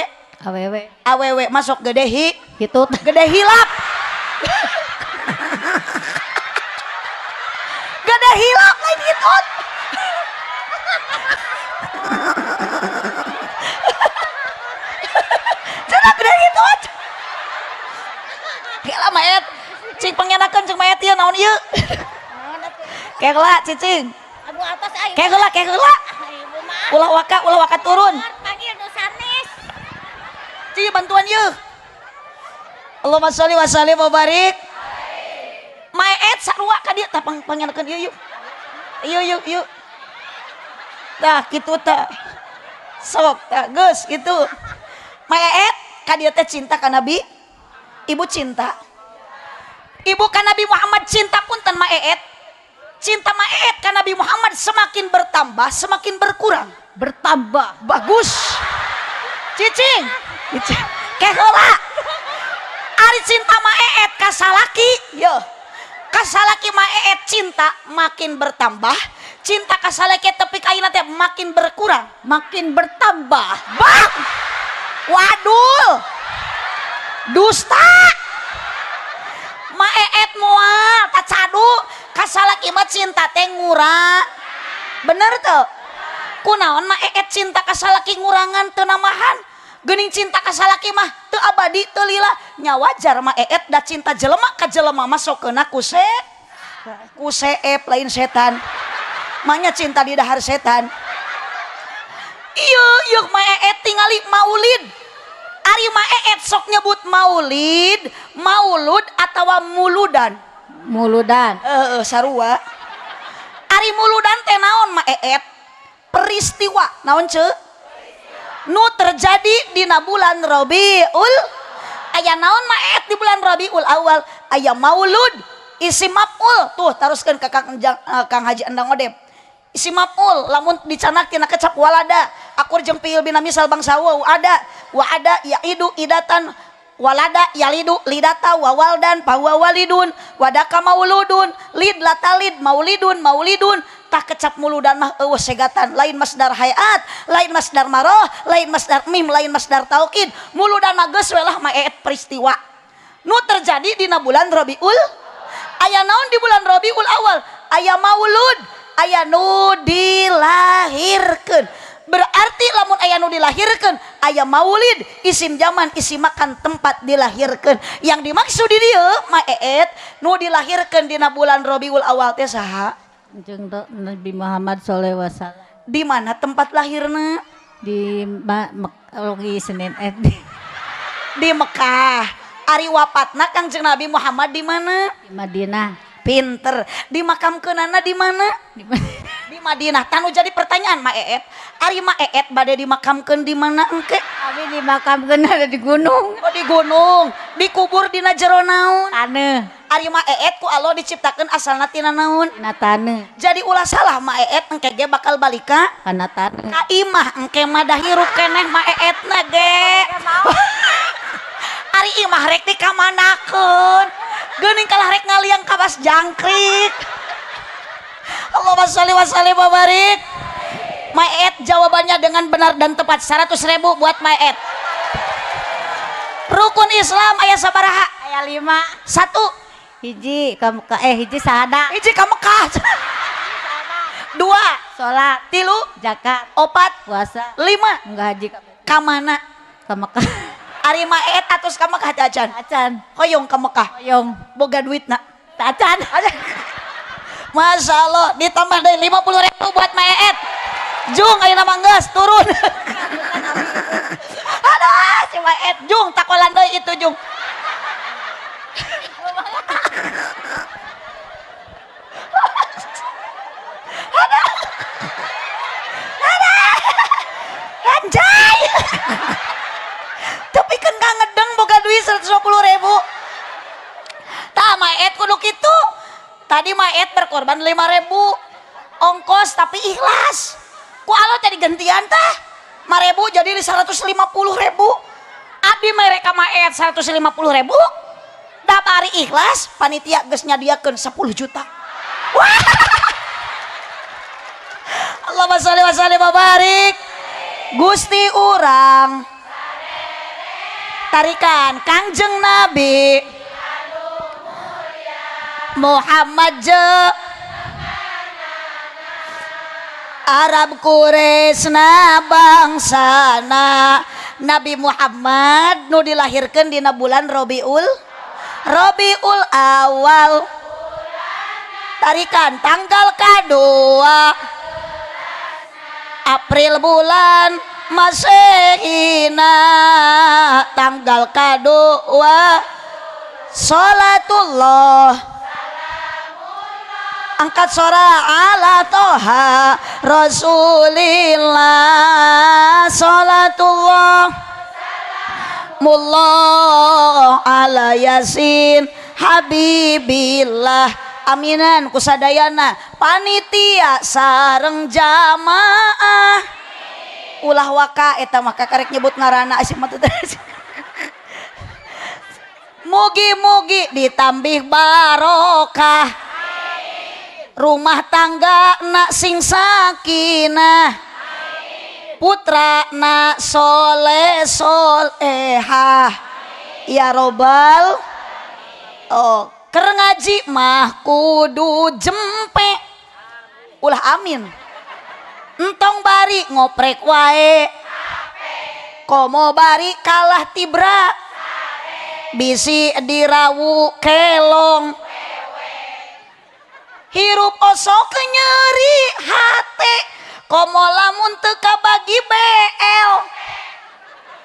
awewe. Awewe masuk gede hi hitut. Gede hilap. Gede hilap lain hitut. Cenah gede hitut. Gila ma eet. Cing pangenakeun cing ma eet ieu naon ieu? Kela cicing. Abu atas ayo. Kela kela. Ulah waka turun. Panggil nu sanes. Cing bantuan ieu. Allahumma sholli wa sallim wa barik. Ma eet sarua ka dieu tah pangenakeun ieu yuk. Ieu yuk yuk. Tah kitu tah. Sok tah geus kitu. Ma eet ka dieu teh cinta ka Nabi. Ibu cinta. Ibu ka Nabi Muhammad cinta punten ma eet. Cinta ma eet ka Nabi Muhammad semakin bertambah, semakin berkurang. Bertambah. Bagus. Cicing. Cicing. Keheula. Ari cinta ma eet ka salaki, yo. Ka salaki ma eet cinta makin bertambah, Cinta ka salaki tepi ka ayeuna teh makin berkurang? Makin bertambah. Bah, wadul, dusta. Ma Eet moal tacadu ka salaki mah cinta teh ngurang. Bener tuh? Kunaon Ma Eet cinta ka salaki ngurangan, teu nambahan? Geuning cinta ka salaki mah teu abadi, teu lila. Nya wajar, Ma Eet, da cinta jelema ka jelema mah sok keuna ku seep, lain setan. Manya cinta di dahar setan. Iya, iya, Ma Eet tingali maulid. Ari Ma Eet sok nyebut maulid, maulud atau muludan? Muludan. Eh, sarua. Ari muludan teh naon, Ma Eet? Peristiwa naon, ce? Nu terjadi dina bulan Rabiul. Aya naon, Ma Eet, di bulan Rabiul Awal? Aya maulud, isim maf'ul. Tuh, taruskeun ka Kang, Kang Haji Endang Odep. Isim maf'ul lamun dicanak tina kecap walada, akur jeung fiil bina misal bangsa waw ada, wa ada yaidu idatan, walada yalidu lidata, wa waldan fahuwa walidun, wadaka mauludun, lid latalid maulidun maulidun. Tah, kecap muludan mah euweuh segatan, lain masdar hayat, lain masdar maroh, lain masdar mim, lain masdar taukid. Muludan mah geus we lah, Ma Eet, peristiwa nu terjadi dina bulan Rabiul. Aya naon di bulan Rabiul Awal? Aya maulud, aya nu dilahirkeun. Berarti lamun aya nu dilahirkeun, aya maulid, isim zaman, isim makan, tempat dilahirkeun. Yang dimaksud di dieu, Ma Eet, nu dilahirkeun dina bulan Rabiul Awal teh saha? Kanjeng Nabi Muhammad sallallahu alaihi wasallam. Di mana tempat lahirna? Di Mek, Senin, di, Di Mekah. Ari wafatna Kangjeng Nabi Muhammad di mana? Di Madinah. Pinter. Dimakamkeunana di mana? Di Di Madinah. Tah, nu jadi pertanyaan, Ma Eet, ari Ma Eet bade dimakamkeun di mana engke? Abi dimakamkeun ada di gunung. Oh, di gunung. Dikubur dina jero naon? Taneuh. Ari Ma Eet ku Allah diciptakeun asalna tina naon? Tina taneuh. Jadi ulah salah, Ma Eet, engke ge bakal balik ka Kana taneuh. Ka imah. Engke mah dah hirup keneh Ma Eetna ge. Ari imah rek dikamanakeun? Geuning kalah rek ngaliang ka bas jangkrik. Allahumma sholli wa sallim wa barik. Ma Eet jawabannya dengan benar dan tepat, 100 ribu buat Ma Eet. Rukun Islam aya sabaraha? Aya 5. Satu. Hiji ka hiji sahada. Hiji ka Mekah, dua. Salat. Tilu. Zakat. Opat. Puasa. Lima. Enggak haji ka Ka mana? Ka Mekah. Ari Ma Eet atos ka Mekah acan? Acan. Hoyong ka Mekah? Hoyong. Boga duitna? Acan. Masya Allah, ditambah dari 50 ribu buat Ma Eet. Jung, ayo nama geus turun. Aduh, si Ma Eet, Jung, takolan deui itu, Jung. Aduh. Aduh. Anjay. Tapi kan gak ngedeng boga duit 120 ribu. Tah, Ma Eet kudu kitu. Tadi Ma Eet berkorban 5 ribu ongkos tapi ikhlas. Ku Allah tadi gantian tah. 5 ribu jadi 150 ribu. Abdi mereka Ma Eet 150 ribu. Dap ari ikhlas, panitia geus nyadiakeun 10 juta. Wah. Allahumma sholli wa sallim wa barik. Gusti urang tarikan Kangjeng Nabi Muhammad je Arab Quraisy bangsana. Nabi Muhammad nu dilahirkan dina bulan Rabiul Rabiul Awal, tarikan tanggal kedua April bulan Masehina, tanggal kedua. Salatullah, angkat suara, ala toha Rasulillah. Salatullah mullah ala yasin habibillah. Aminan kusadayana panitia sareng jamaah. Ulah waka eta mah, karek nyebut ngaranna asih mah teu. Mugi-mugi ditambih barokah. Rumah tangga nak sing sakinah, putra nak soleh solehah ya robbal. Oh, keur ngaji mah kudu jempe, ulah amin entong bari ngoprek wae, komo bari kalah tibra bisi dirawu kelong, hirup osok nyeri hate komo lamun teu kabagi BL.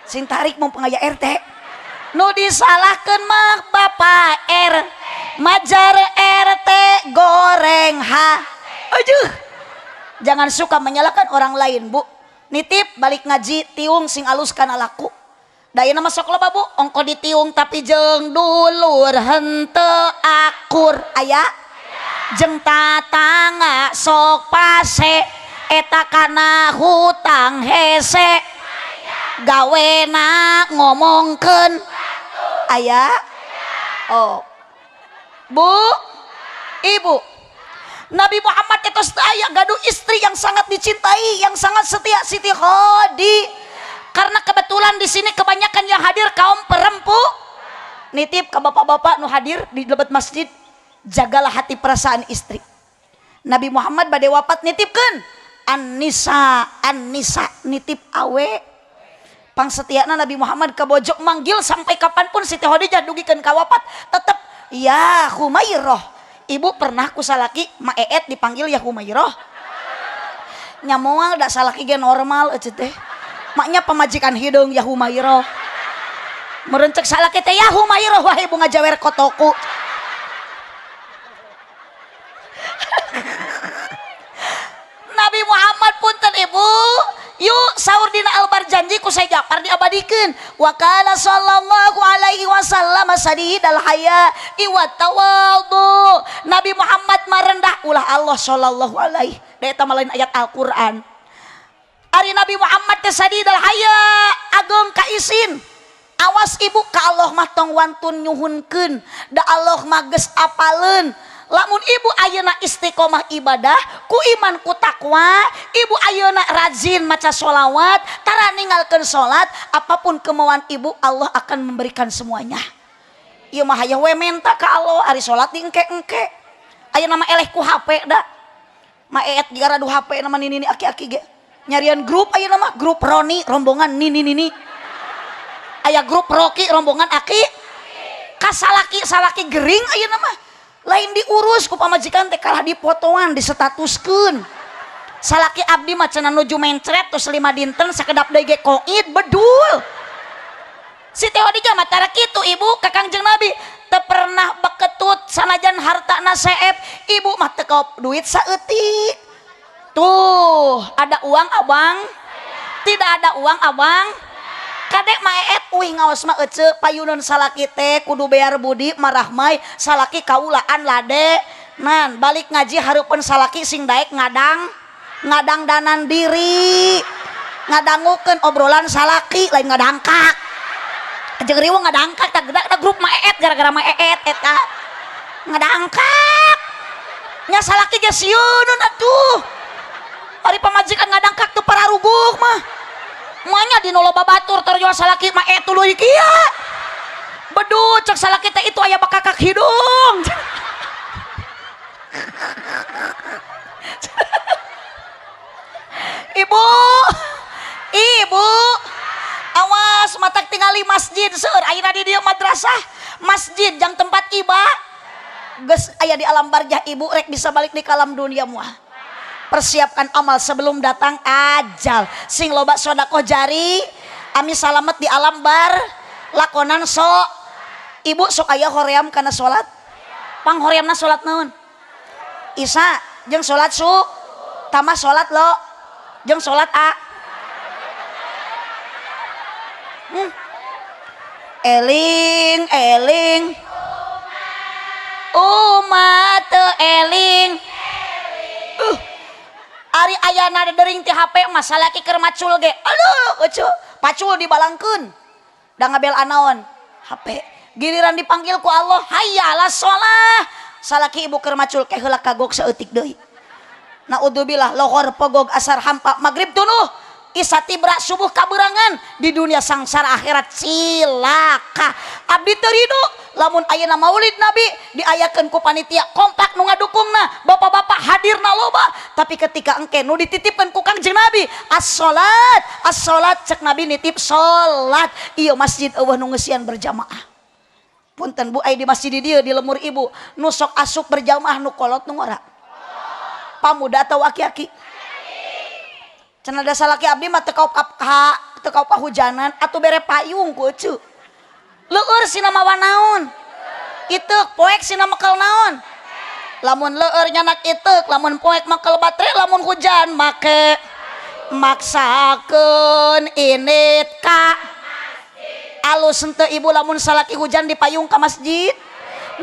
Sing tarik mau pengaya RT nu disalahkeun mah Bapak R, majar RT goreng ha. Aduh, jangan suka menyalahkan orang lain, Bu. Nitip balik ngaji tiung sing alus kana laku. Da ayeuna mah sok loba, Bu, ongko ditiung tapi jeung dulur henteu akur, aya jeung tatangga sok pase eta kana hutang hese gawena ngomongkeun, aya. Oh, Bu, Ibu, Nabi Muhammad itu aya gaduh istri yang sangat dicintai, yang sangat setia, Siti Khadijah. Karena kebetulan di sini kebanyakan yang hadir kaum perempuan, nitip ke bapak-bapak nu hadir di lebet masjid, jagalah hati perasaan istri. Nabi Muhammad bade wafat nitipkeun An-Nisa, An-Nisa, nitip awe pangsetiana Nabi Muhammad ka bojo, manggil sampai kapanpun Siti Khadijah dugikeun ka wafat tetep ya Humairah. Ibu pernah ku salaki Maeet dipanggil ya Humairah? Nya moal, da salaki ge normal ece teh. Maknya pamajikan hideung ya Humairah. Merencek salaki teh ya Humairah, wah ibu ngajawer kotoku. Nabi Muhammad punten ibu, yuk sahur dina albar janji ku saya Japar diabadikeun. Wa qala sallallahu alaihi wasallam sadidal haya iwa tawadhu. Nabi Muhammad marendah ulah Allah sallallahu alaihi. Da eta mah lain ayat Al-Qur'an. Ari Nabi Muhammad teh sadidal haya ageng kaisin. Awas ibu, ka Allah mah tong wantun nyuhunkeun, da Allah mah geus apaleun. Lamun ibu ayeuna istiqomah ibadah ku iman ku takwa, ibu ayeuna rajin maca sholawat, tara ninggalkeun salat, apapun kemauan ibu Allah akan memberikan semuanya. Ieu mah hayang we menta ka Allah, ari salat diengke-engke. Ayeuna mah eleh ku HP da. Maeet digaradu HP nama nini aki-aki ge. Nyarian grup ayeuna mah grup Roni rombongan nini nini. Aya grup Rocky rombongan aki. Kasalaki salaki gering ayeuna mah. Lain diurus ku pamajikan teh kalah dipotoan, disetatuskeun. Salaki abdi mah cenah nuju mencret terus 5 dinten sakedap deui ge koid bedul. Siti Khadijah mah tara kitu ibu ka Kangjeng Nabi, teu pernah beketut sanajan hartana seep, ibu mah teu kaop duit saeutik. Tuh, ada uang abang? Tidak ada uang abang? Kadek maeet uih ngaos mah ece payuneun salaki teh kudu bayar budi marahmai salaki kaulaan lade nan balik ngaji hareupeun salaki sing daek ngadang ngadang danan diri ngadangukeun obrolan salaki lain ngadangkak jeung riweuh ngadangkak tak gedak da grup maeet gara-gara maeet eta ngadangkak nya salaki ge sieun atuh ari pamajikan ngadangkak teu pararuguh mah. Manya di loba batur terjual salaki mah tuluy kieu. Bedu cek salaki teh itu aya bakakak hidung. Ibu, ibu, awas matak tingali masjid seueur ayeuna di dieu madrasah, masjid jang tempat iba. Geus aya di alam barjah ibu rek bisa balik di kalam dunia moal. Persiapkan amal sebelum datang ajal. Sing loba sodakoh jari, ami salamet di alam bar, lakonan sok. Ibu sok aya hoream kana salat. Pang horeamna salat naon? Isya jeung salat su, tambah salat lo, jeung salat a. Eling eling umat eling. Ari ayana dering ti HP mah salaki keur macul ge. Aduh, ece, pacul dibalangkeun. Da ngabel anaon? HP. Giliran dipanggil ku Allah, hayya 'alas shalah. Salaki ibu keur macul ke heula kagok saeutik deui. Naudzubillah, lohor pogog, asar hampa, maghrib tunuh, isa tibra, subuh kaberangan, di dunia sangsara, akhirat cilaka. Abdi teu ridu lamun ayeuna Maulid Nabi diayakeun ku panitia kompak, nu ngadukungna bapak-bapak, hadirna loba, tapi ketika engke nu dititipkeun ku Kangjeng Nabi as-salat, as-salat, cek Nabi nitip salat, ieu masjid euweuh nu ngeusian berjamaah. Punten, Bu, aya di masjid di dieu di lemur ibu nu sok asup berjamaah nu kolot, nu ngora, pamuda atau aki-aki? Cenah da salaki abdi mah teu ka teu kahujanan atuh bere payung ku eceu. Leur sina mawa naon? Iteuk. Poek sina mekel naon? Lamun leur nyanak iteuk, lamun poek mekel baterai, lamun hujan make maksakeun init ka. Alus henteu, Ibu, lamun salaki hujan di payung ka masjid?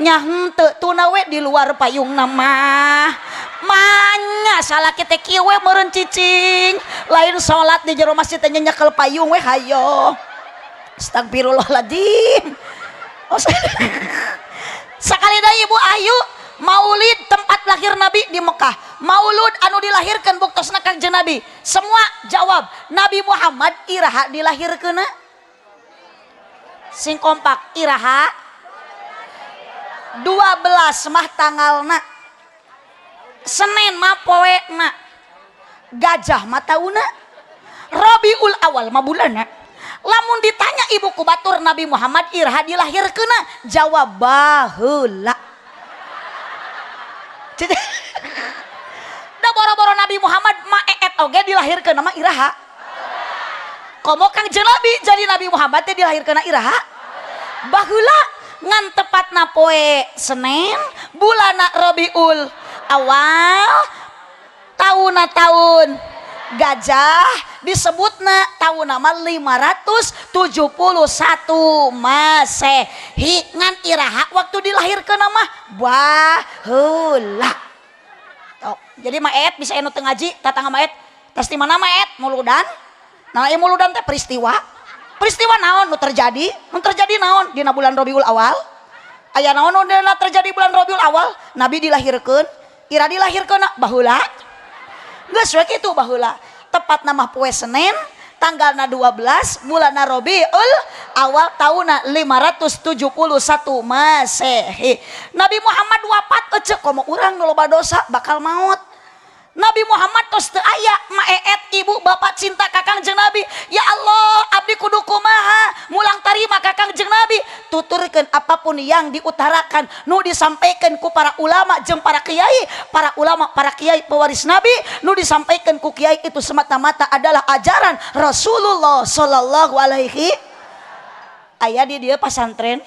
Nya henteu, tuna we di luar payung nama. Manya salaki teh kieu we meureun cicing, lain salat di jero masjid teh, nyekel payung we hayo. Astagfirullahaladzim. Oh, sekali deui, Ibu, ayu Maulid tempat lahir Nabi di Mekah, Maulud anu dilahirkan buktosna Kangjeng Nabi. Semua jawab, Nabi Muhammad iraha dilahirkeun? Sing kompak, iraha? 12 mah tanggalna, Senin mah poena, gajah mah tauna, Rabiul Awal mah bulanna. Lamun ditanya ibu ku batur, Nabi Muhammad iraha dilahirkeun, jawab baheula. Da boro-boro Nabi Muhammad, ma eet oge dilahirkeun mah iraha? Komo Kangjeng Nabi. Jadi Nabi Muhammad teh dilahirkeun iraha? Baheula. Ngan tepatna poe Senin, bulana Rabiul Awal, tahun tahun gajah, disebutna tahun nama 571 Masehi. Ngan iraha waktu dilahirkeun mah baheula. Tok. Jadi maet bisa anu teu ngaji, tatangga maet tos di mana maet muludan. Nah, ieu muludan teh peristiwa. Peristiwa naon nu terjadi? Nu terjadi naon dina bulan Rabiul Awal? Aya naon nu dina terjadi bulan Rabiul Awal? Nabi dilahirkeun. Ira dilahirkeun baheula. Geus we kitu, baheula. Tepat nama poe Senin, tanggalna 12, bulan Rabiul Awal, tahunna 571 Masehi. Nabi Muhammad wafat ece, komo urang nu loba dosa bakal maut. Nabi Muhammad tos teu aya, maeet, ibu bapak cinta ka Kangjeng Nabi, ya Allah, abdi kudu kumaha mulang tarima ka Kangjeng Nabi? Tuturkeun apapun yang diutarakan, nu disampaikan ku para ulama jeung para kiai, para ulama, para kiai pewaris Nabi, nu disampaikan ku kiai itu semata-mata adalah ajaran Rasulullah sallallahu alaihi. Aya di dieu pasantren,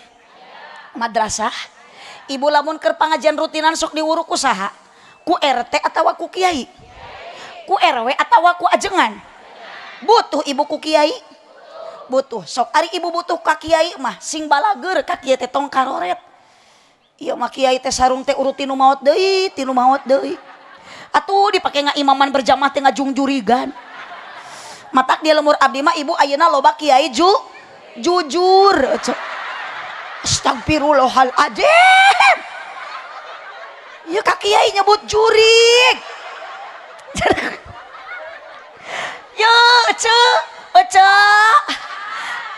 madrasah. Ibu lamun keur pangajian rutinan sok diwuruk ku saha? Ku RT atau ku kiai, ku RW atau ku ajengan? Butuh ibu ku kiai? Butuh. Sok ari ibu butuh ka kiai mah sing balager ka kiai teh, tong karoret. Ieu mah kiai teh sarung teh urut tinu maot deui, tinu maot deui, atuh dipake ngaimaman berjamaah teh ngajungjurigan. Matak di lemur abdi mah, Ibu, ayeuna loba kiai jujur. Astagfirullahaladzim. Ya ka kiai nyebut jurig. Ya ece, ece.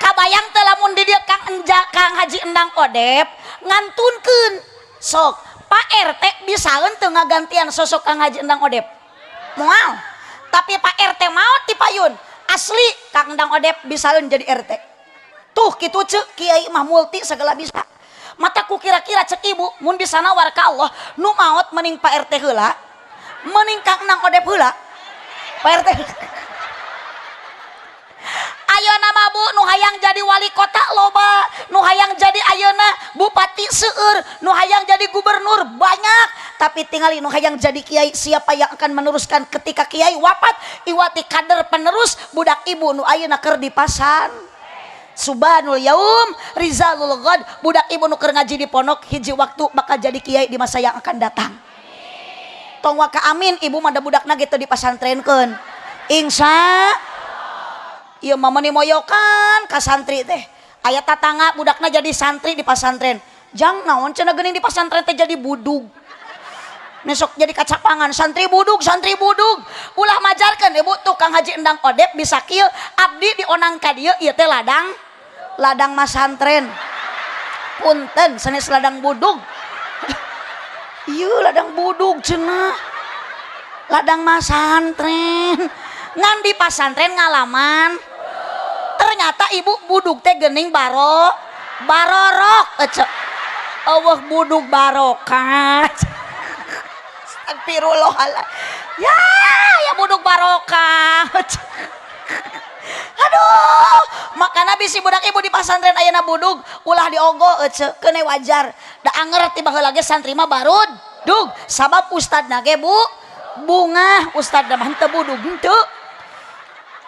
Kabayang teh lamun di dieu Kang Enja, Kang Haji Endang Odep ngantunkeun. Sok Pak RT bisaeun teu ngagantian sosok Kang Haji Endang Odep? Moal. Tapi Pak RT maot ti payun. Asli Kang Endang Odep bisaeun jadi RT. Tuh kitu cek, kiai mah multi segala bisa. Mataku kira-kira cek ibu mun bisa nawar ka Allah, nu maot mending Pak RT heula, mending Kang Endang Odep heula? Pak RT. Ayeuna mah, Bu, nu hayang jadi wali kota loba, nu hayang jadi ayeuna bupati seueur, nu hayang jadi gubernur banyak, tapi tingali nu hayang jadi kiai, siapa yang akan meneruskan ketika kiai wafat? Iwati kader penerus budak ibu nu ayeuna keur di pasan. Subhanul yaum rizalul ghad. Budak ibu nu keur ngaji di pondok hiji waktu bakal jadi kiai di masa yang akan datang. Tong waka amin, ibu mah, da budakna gitu dipasantrenkeun. Insya. Ieu mah meuni moyokan ka santri teh. Aya tatangga budakna jadi santri di pasantren. Jang naon cenah geuning di pasantren teh jadi budug. Besok jadi kacapangan santri budug, santri budug. Ulah majarkeun ibu, tukang haji Endang Odep bisa kieu, abdi dionang ka dieu ieu teh ladang ladang masantren. Punten sanes ladang budug. Ieu ladang budug cenah. Ladang masantren. Ngan di pasantren ngalaman. Ternyata ibu budug teh geuning baro barorok ece. Eueuh budug barokah. Astagfirullahaladzim. Ya, ya buduk barokah. Aduh, makana bisi budak ibu di pasantren ayeuna budug, ulah diogo ece, keun wajar. Da anger ti baheula ge santri mah barud. Dug, sabab ustadna ge bu bungah, ustadna mah henteu budug henteu.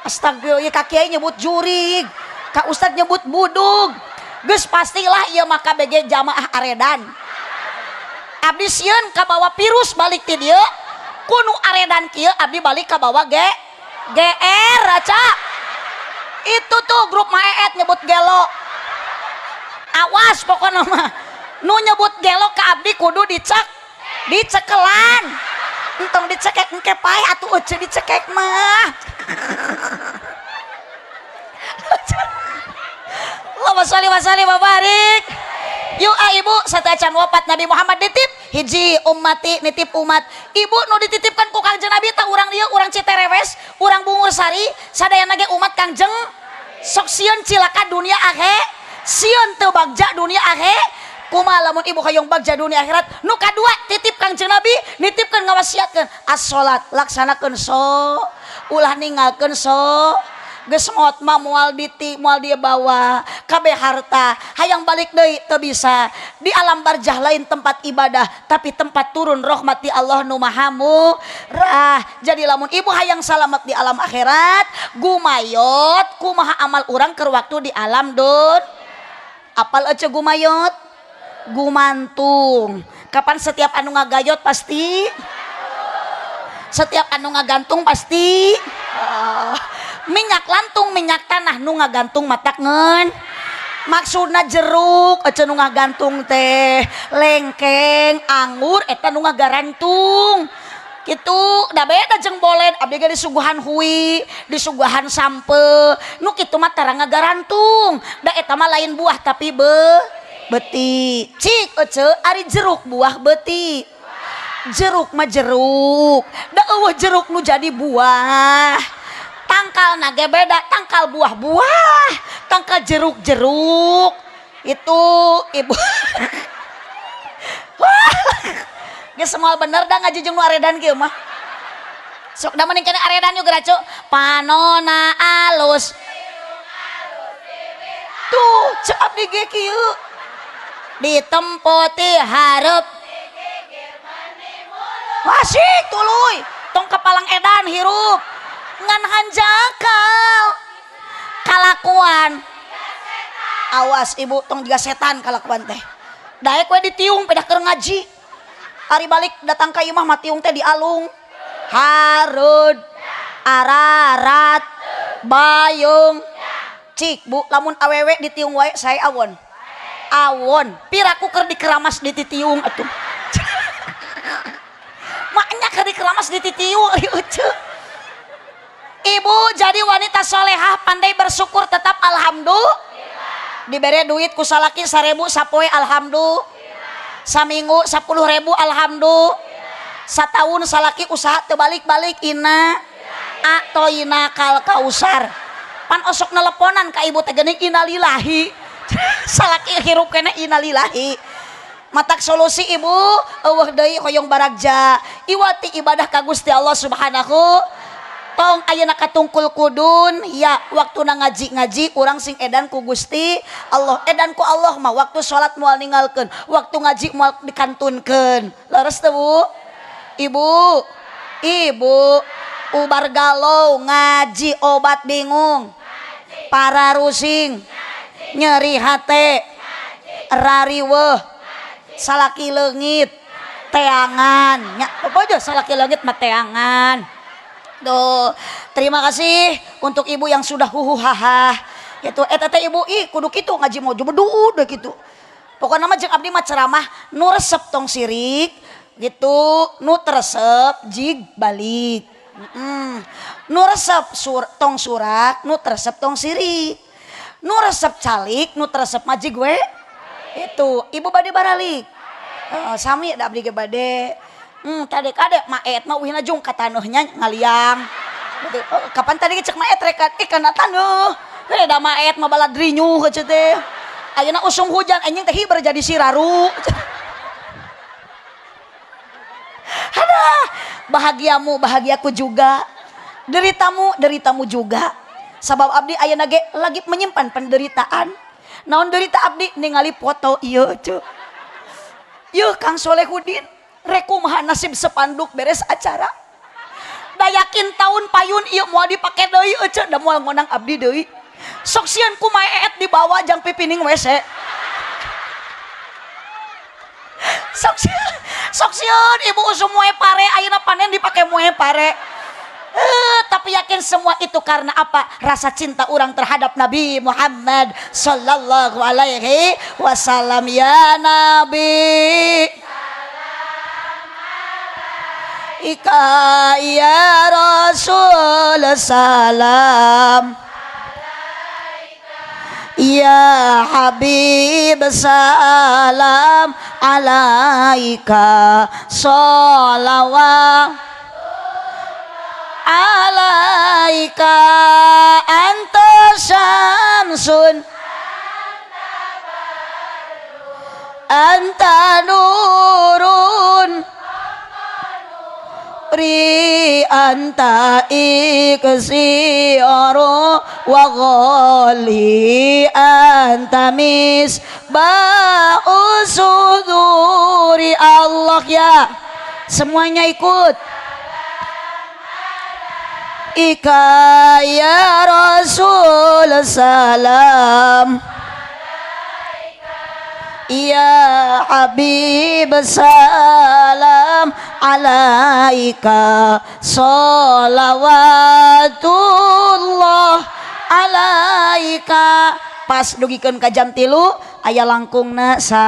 Astagfirullah, ka kiai nyebut jurig, ka ustad nyebut budug. Geus pastilah ieu mah KBG jamaah aredan. Abdi sieun kabawa virus balik ti dieu, kunu aredan kieu abdi balik kabawa G GR aca. Itu tuh grup Maeet nyebut gelo. Awas pokoknya mah. Nu nyebut gelo ka abdi kudu dicek dicekelan. Entong dicekek engke pae atuh euceu dicekek mah. Allahumma sholli wa sallim wa barik. Yuk ah ibu sateuacan wafat Nabi Muhammad nitip hiji ummati, nitip umat. Ibu nu dititipkan ku Kangjeng Nabi tah urang dieu, urang Citerewes, urang Bungur Sari, sadayana ge umat Kangjeng. Sok sieun cilaka dunia akhir, sieun teu bagja dunia akhir. Kumaha lamun ibu hoyong bagja dunia akhirat? Nu kadua titip Kangjeng Nabi, nitipkeun ngawasiatkeun as-salat, laksanakeun so, ulah ninggalkeun so. Geus maot mah moal diti, moal dia bawa kabeh harta, hayang balik deui teu bisa. Di alam barjah lain tempat ibadah, tapi tempat turun rahmat di Allah nu maha murah. Jadi lamun ibu hayang salamet di alam akhirat, gumayot kumaha amal urang keur waktu di alam dun. Apal ece gumayot? Gumantung. Kapan setiap anu ngagayot pasti, setiap anu ngagantung pasti minyak lantung, minyak tanah nu ngagantung matak ngen. Maksudna jeruk ece nu ngagantung teh, lengkeng, anggur eta nu ngagarantung. Kitu da beda jeung bolen, abdi ge disuguhan hui, disuguhan sampe. Nu kitu mah tara ngagarantung. Da eta mah lain buah tapi beti. Cik ece ari jeruk buah beti. Jeruk mah jeruk. Da eueuh jeruk nu jadi buah. Tangkal nage beda, tangkal buah-buah, tangkal jeruk-jeruk. Itu ibu. Wah. Geus moal bener da ngaji jeung nu aredan kieu mah. Sok da mending kene aredan juga racu. Panona alus. Tuh, cek abdi ge kieu. Ditempo ti hareup. Asik tuluy, tong kepalang edan hirup. Ngan hanjakal kalakuan. Awas ibu tong juga setan kalakuan teh. Daek we ditiung pedah keur ngaji. Ari balik datang ka imah mah tiung teh dialung. Harud, ararat, bayung. Cik bu, lamun awewe ditiung wae sae awon. Awon, piraku keur dikeramas dititiung atuh. Maknya keur dikeramas dititiung ari euceu. Ibu jadi wanita solehah pandai bersyukur tetap alhamdulillah. Dibere duit ku salaki 1000 sapoe alhamdulillah. Saminggu 10.000 alhamdulillah. Satahun salaki usaha teu balik-balik inna atoina kal kausar. Pan osok neleponan ka ibu teh geuning innalillahi. Salaki hirup keneh innalillahi. Matak solusi ibu eueuh deui hoyong baragja iwati ibadah ka Gusti Allah Subhanahu. Tong ayeuna katungkul kudun ya waktuna ngaji-ngaji urang sing edan ku Gusti Allah. Edan ku Allah mah waktu salat moal ninggalkeun, waktu ngaji moal dikantunkeun. Leres teu Bu? Ibu, ibu ubar galau ngaji obat bingung, para rusing, nyeri hate, rariweuh, salaki leungit, teangan. Nya apa aja salaki leungit mah teangan. Tuh, terima kasih untuk ibu yang sudah huhu haha. Itu eta teh ibu ih kudu kitu ngaji mau bedu deh kitu. Pokoknya mah jeung abdi mah ceramah nu resep tong sirik gitu, nu teu resep jig balik. Nu resep tong surak, nu teu resep tong sirik. Nu resep calik, nu teu resep mah jig we. Itu, ibu bade baralik. Sami da abdi ge bade. Tadi kade maet mah uihna jung ka taneuhnya ngaliang. Gitu. Oh, kapan tadi cek maet rekat kana taneuh. Heuh da maet mah balad rinyuh heuh teh. Ayeuna usum hujan anjing teh hiber jadi siraru. Aduh, bahagiamu bahagiaku juga. Deritamu deritamu juga. Sabab abdi ayeuna ge lagi menyimpan penderitaan. Naon derita abdi ningali foto ieu ceu. Yeuh Kang Solehudin, rek kumaha nasib sepanduk beres acara. Da yakin tahun payun ieu moal dipake deui ece da moal ngondang abdi deui. Sok sieun ku maet dibawa jang pipining WC. Sok sieun, sok sieun ibu usum moe pare ayeuna panen dipake moe pare. Tapi yakin semua itu karena apa? Rasa cinta orang terhadap Nabi Muhammad sallallahu alaihi wasallam. Ya Nabi Ika ya Rasul salam ya Habib salam alaika sholawat alaika anta syamsun anta nurun ri anta iksiru wa ghali anta misba'u suduri. Allah ya, semuanya ikut. Ika ya Rasul salam ya Habib salam alaika sholawatullah alaika. Pas dugikeun ka jam 3 aya langkungna sa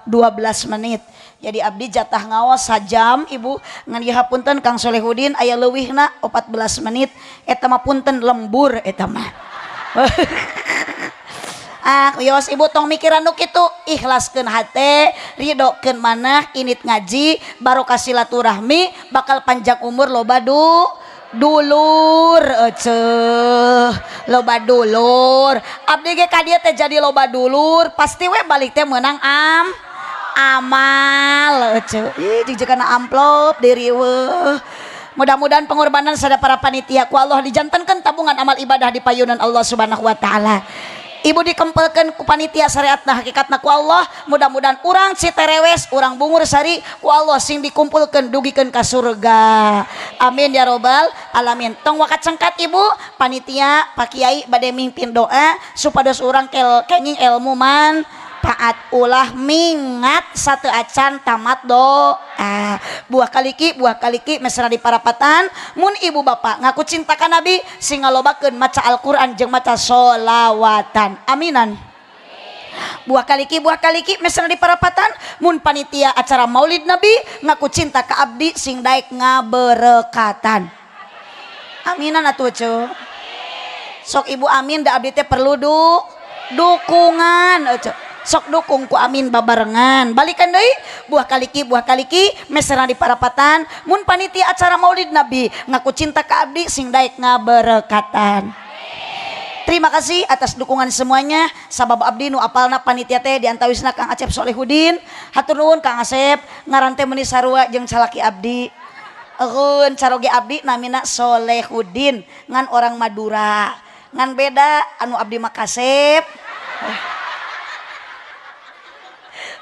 12 menit. Jadi abdi jatah ngaos sajam ibu ngan ieu hapunten Kang Solehudin aya leuwihna 14 menit eta mah punten lembur eta mah. Ah, yos ibu tong mikiran nu kitu, ikhlaskeun hate, ridokeun manah, init ngaji, barokah silaturahmi, bakal panjang umur loba dulur eceuh, loba dulur. Abdi ge ka dieu teh jadi loba dulur, pasti we balik teh meunang amal eceuh. Ih jig kana amplop diriweuh. Mudah-mudahan pengorbanan sada para panitia ku Allah dijantankeun tabungan amal ibadah di payunan Allah Subhanahu wa taala. Ibu dikempelkeun ku panitia syariatna hakikatna ku Allah, mudah-mudahan urang Citerewes, urang Bungur Sari ku Allah sing dikumpulkeun dugikeun ka surga. Amin ya robbal alamin. Tong wakat cengkat ibu, panitia Pak Kiai bade mimpin doa supados urang kenging ilmu manfaat ulah mingat satu acan tamat doa. Buah kaliki, buah kaliki mesra di parapatan mun ibu bapak ngaku cinta ka Nabi sing ngalobakeun maca Al-Qur'an jeung maca sholawatan. Aminan. Buah kaliki, buah kaliki mesra di parapatan mun panitia acara Maulid Nabi ngaku cinta ka abdi sing daek ngaberekatan. Aminan atuh ceu. Sok ibu amin da abdi teh perlu dukungan eceu. Sok dukung ku amin babarengan. Balikan deui buah kaliki, buah kaliki mesra di parapatan mun panitia acara Maulid Nabi ngaku cinta ka abdi sing daek ngaberekatan. Terima kasih atas dukungan semuanya. Sabab abdi nu apalna panitia teh diantawisna Kang Acep Solehudin. Hatur nuhun Kang Asep, ngaran teh meuni sarua jeung salaki abdi. Eueun caroge abdi namina Solehudin ngan orang Madura. Ngan beda anu abdi mah kasep.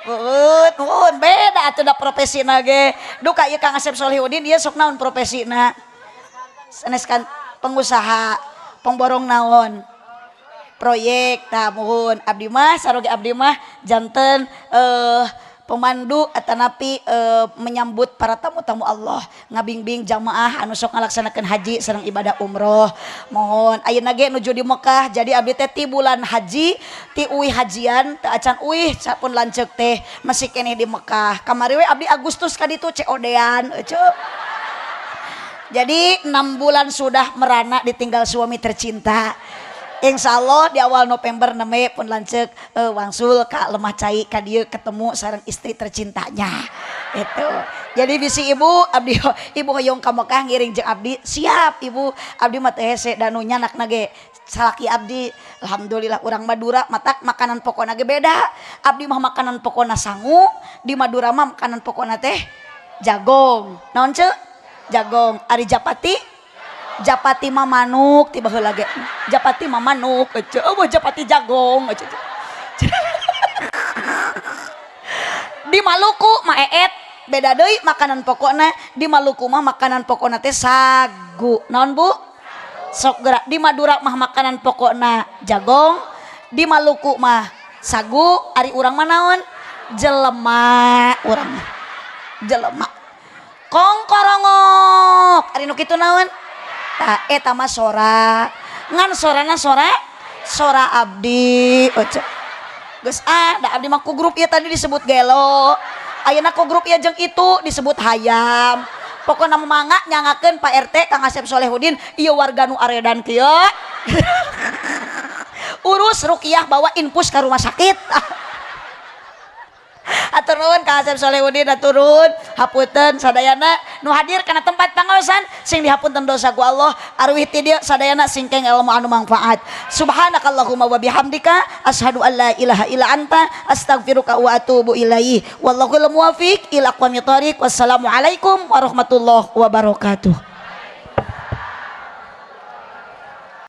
Nuhun, nuhun beda atuh da profesina ge. Duka ieu Kang Asep Solehudin ieu sok naon profesina? Sanes kan pengusaha, pengborong naon? Proyek tah muhun. Abdi mah saroge abdi mah janten Pemandu atanapi menyambut para tamu-tamu Allah, ngabingbing jamaah anu sok ngalaksanakeun haji sareng ibadah umroh. Mohon, ayeuna ge nuju di Mekah. Jadi abdi teh ti bulan haji, ti uih hajian teu acan uih, sapun lanceuk teh masih keneh di Mekah. Kamari we abdi Agustus ka ditu COD-an eceu. Jadi 6 bulan sudah merana ditinggal suami tercinta. Insya Allah di awal November nembe pun lanceuk wangsul ka Lemah Cai, ka dieu, ketemu sareng istri tercintanya itu. Jadi bisi ibu abdi, ibu hoyong ka Mekah ngiring jeung abdi, siap, ibu. Abdi mah teu hese, da nu nyanak ge salaki abdi. Alhamdulillah, urang Madura matak makanan pokokna ge beda. Abdi mah makanan pokokna sangu, di Madura mah makanan pokokna teh jagong. Naon ce? Jagong. Ari japati? Japati mah manuk ti baheula ge. Japati mah manuk ece. Eueuh japati jagong ece. Di Maluku mah eet, beda deui makanan pokokna. Di Maluku mah makanan pokokna teh sagu. Naon, Bu? Sok gerak, di Madura mah makanan pokokna jagong, di Maluku mah sagu. Ari urang mah naon? Jelema urang mah. Jelema. Kongkorongok. Ari nu kitu naon? Tah, eta mah sora. Ngan sorana sora sora abdi. Oce. Geus ah, da abdi mah ku grup ieu tadi disebut gelo. Ayeuna ku grup ieu jeung itu disebut hayam. Pokokna mangga nyangakeun Pak RT Kang Asep Solehudin, ieu warga nu aredan kieu. Urus rukiah, bawa infus ke rumah sakit. Atur nuhun Kang Asep Solehudin, aturun. Hapunten sadayana nu hadir kana tempat pangaosan, sing dihapunten dosa ku Allah. Arwih ti dieu sadayana sing keng ilmu anu manfaat. Subhanakallahumma wa bihamdika, asyhadu an la ilaha illa anta, astaghfiruka wa atubu ilaih. Wallahul muwafiq ila aqwamit thoriq. Wassalamualaikum warahmatullahi wabarakatuh.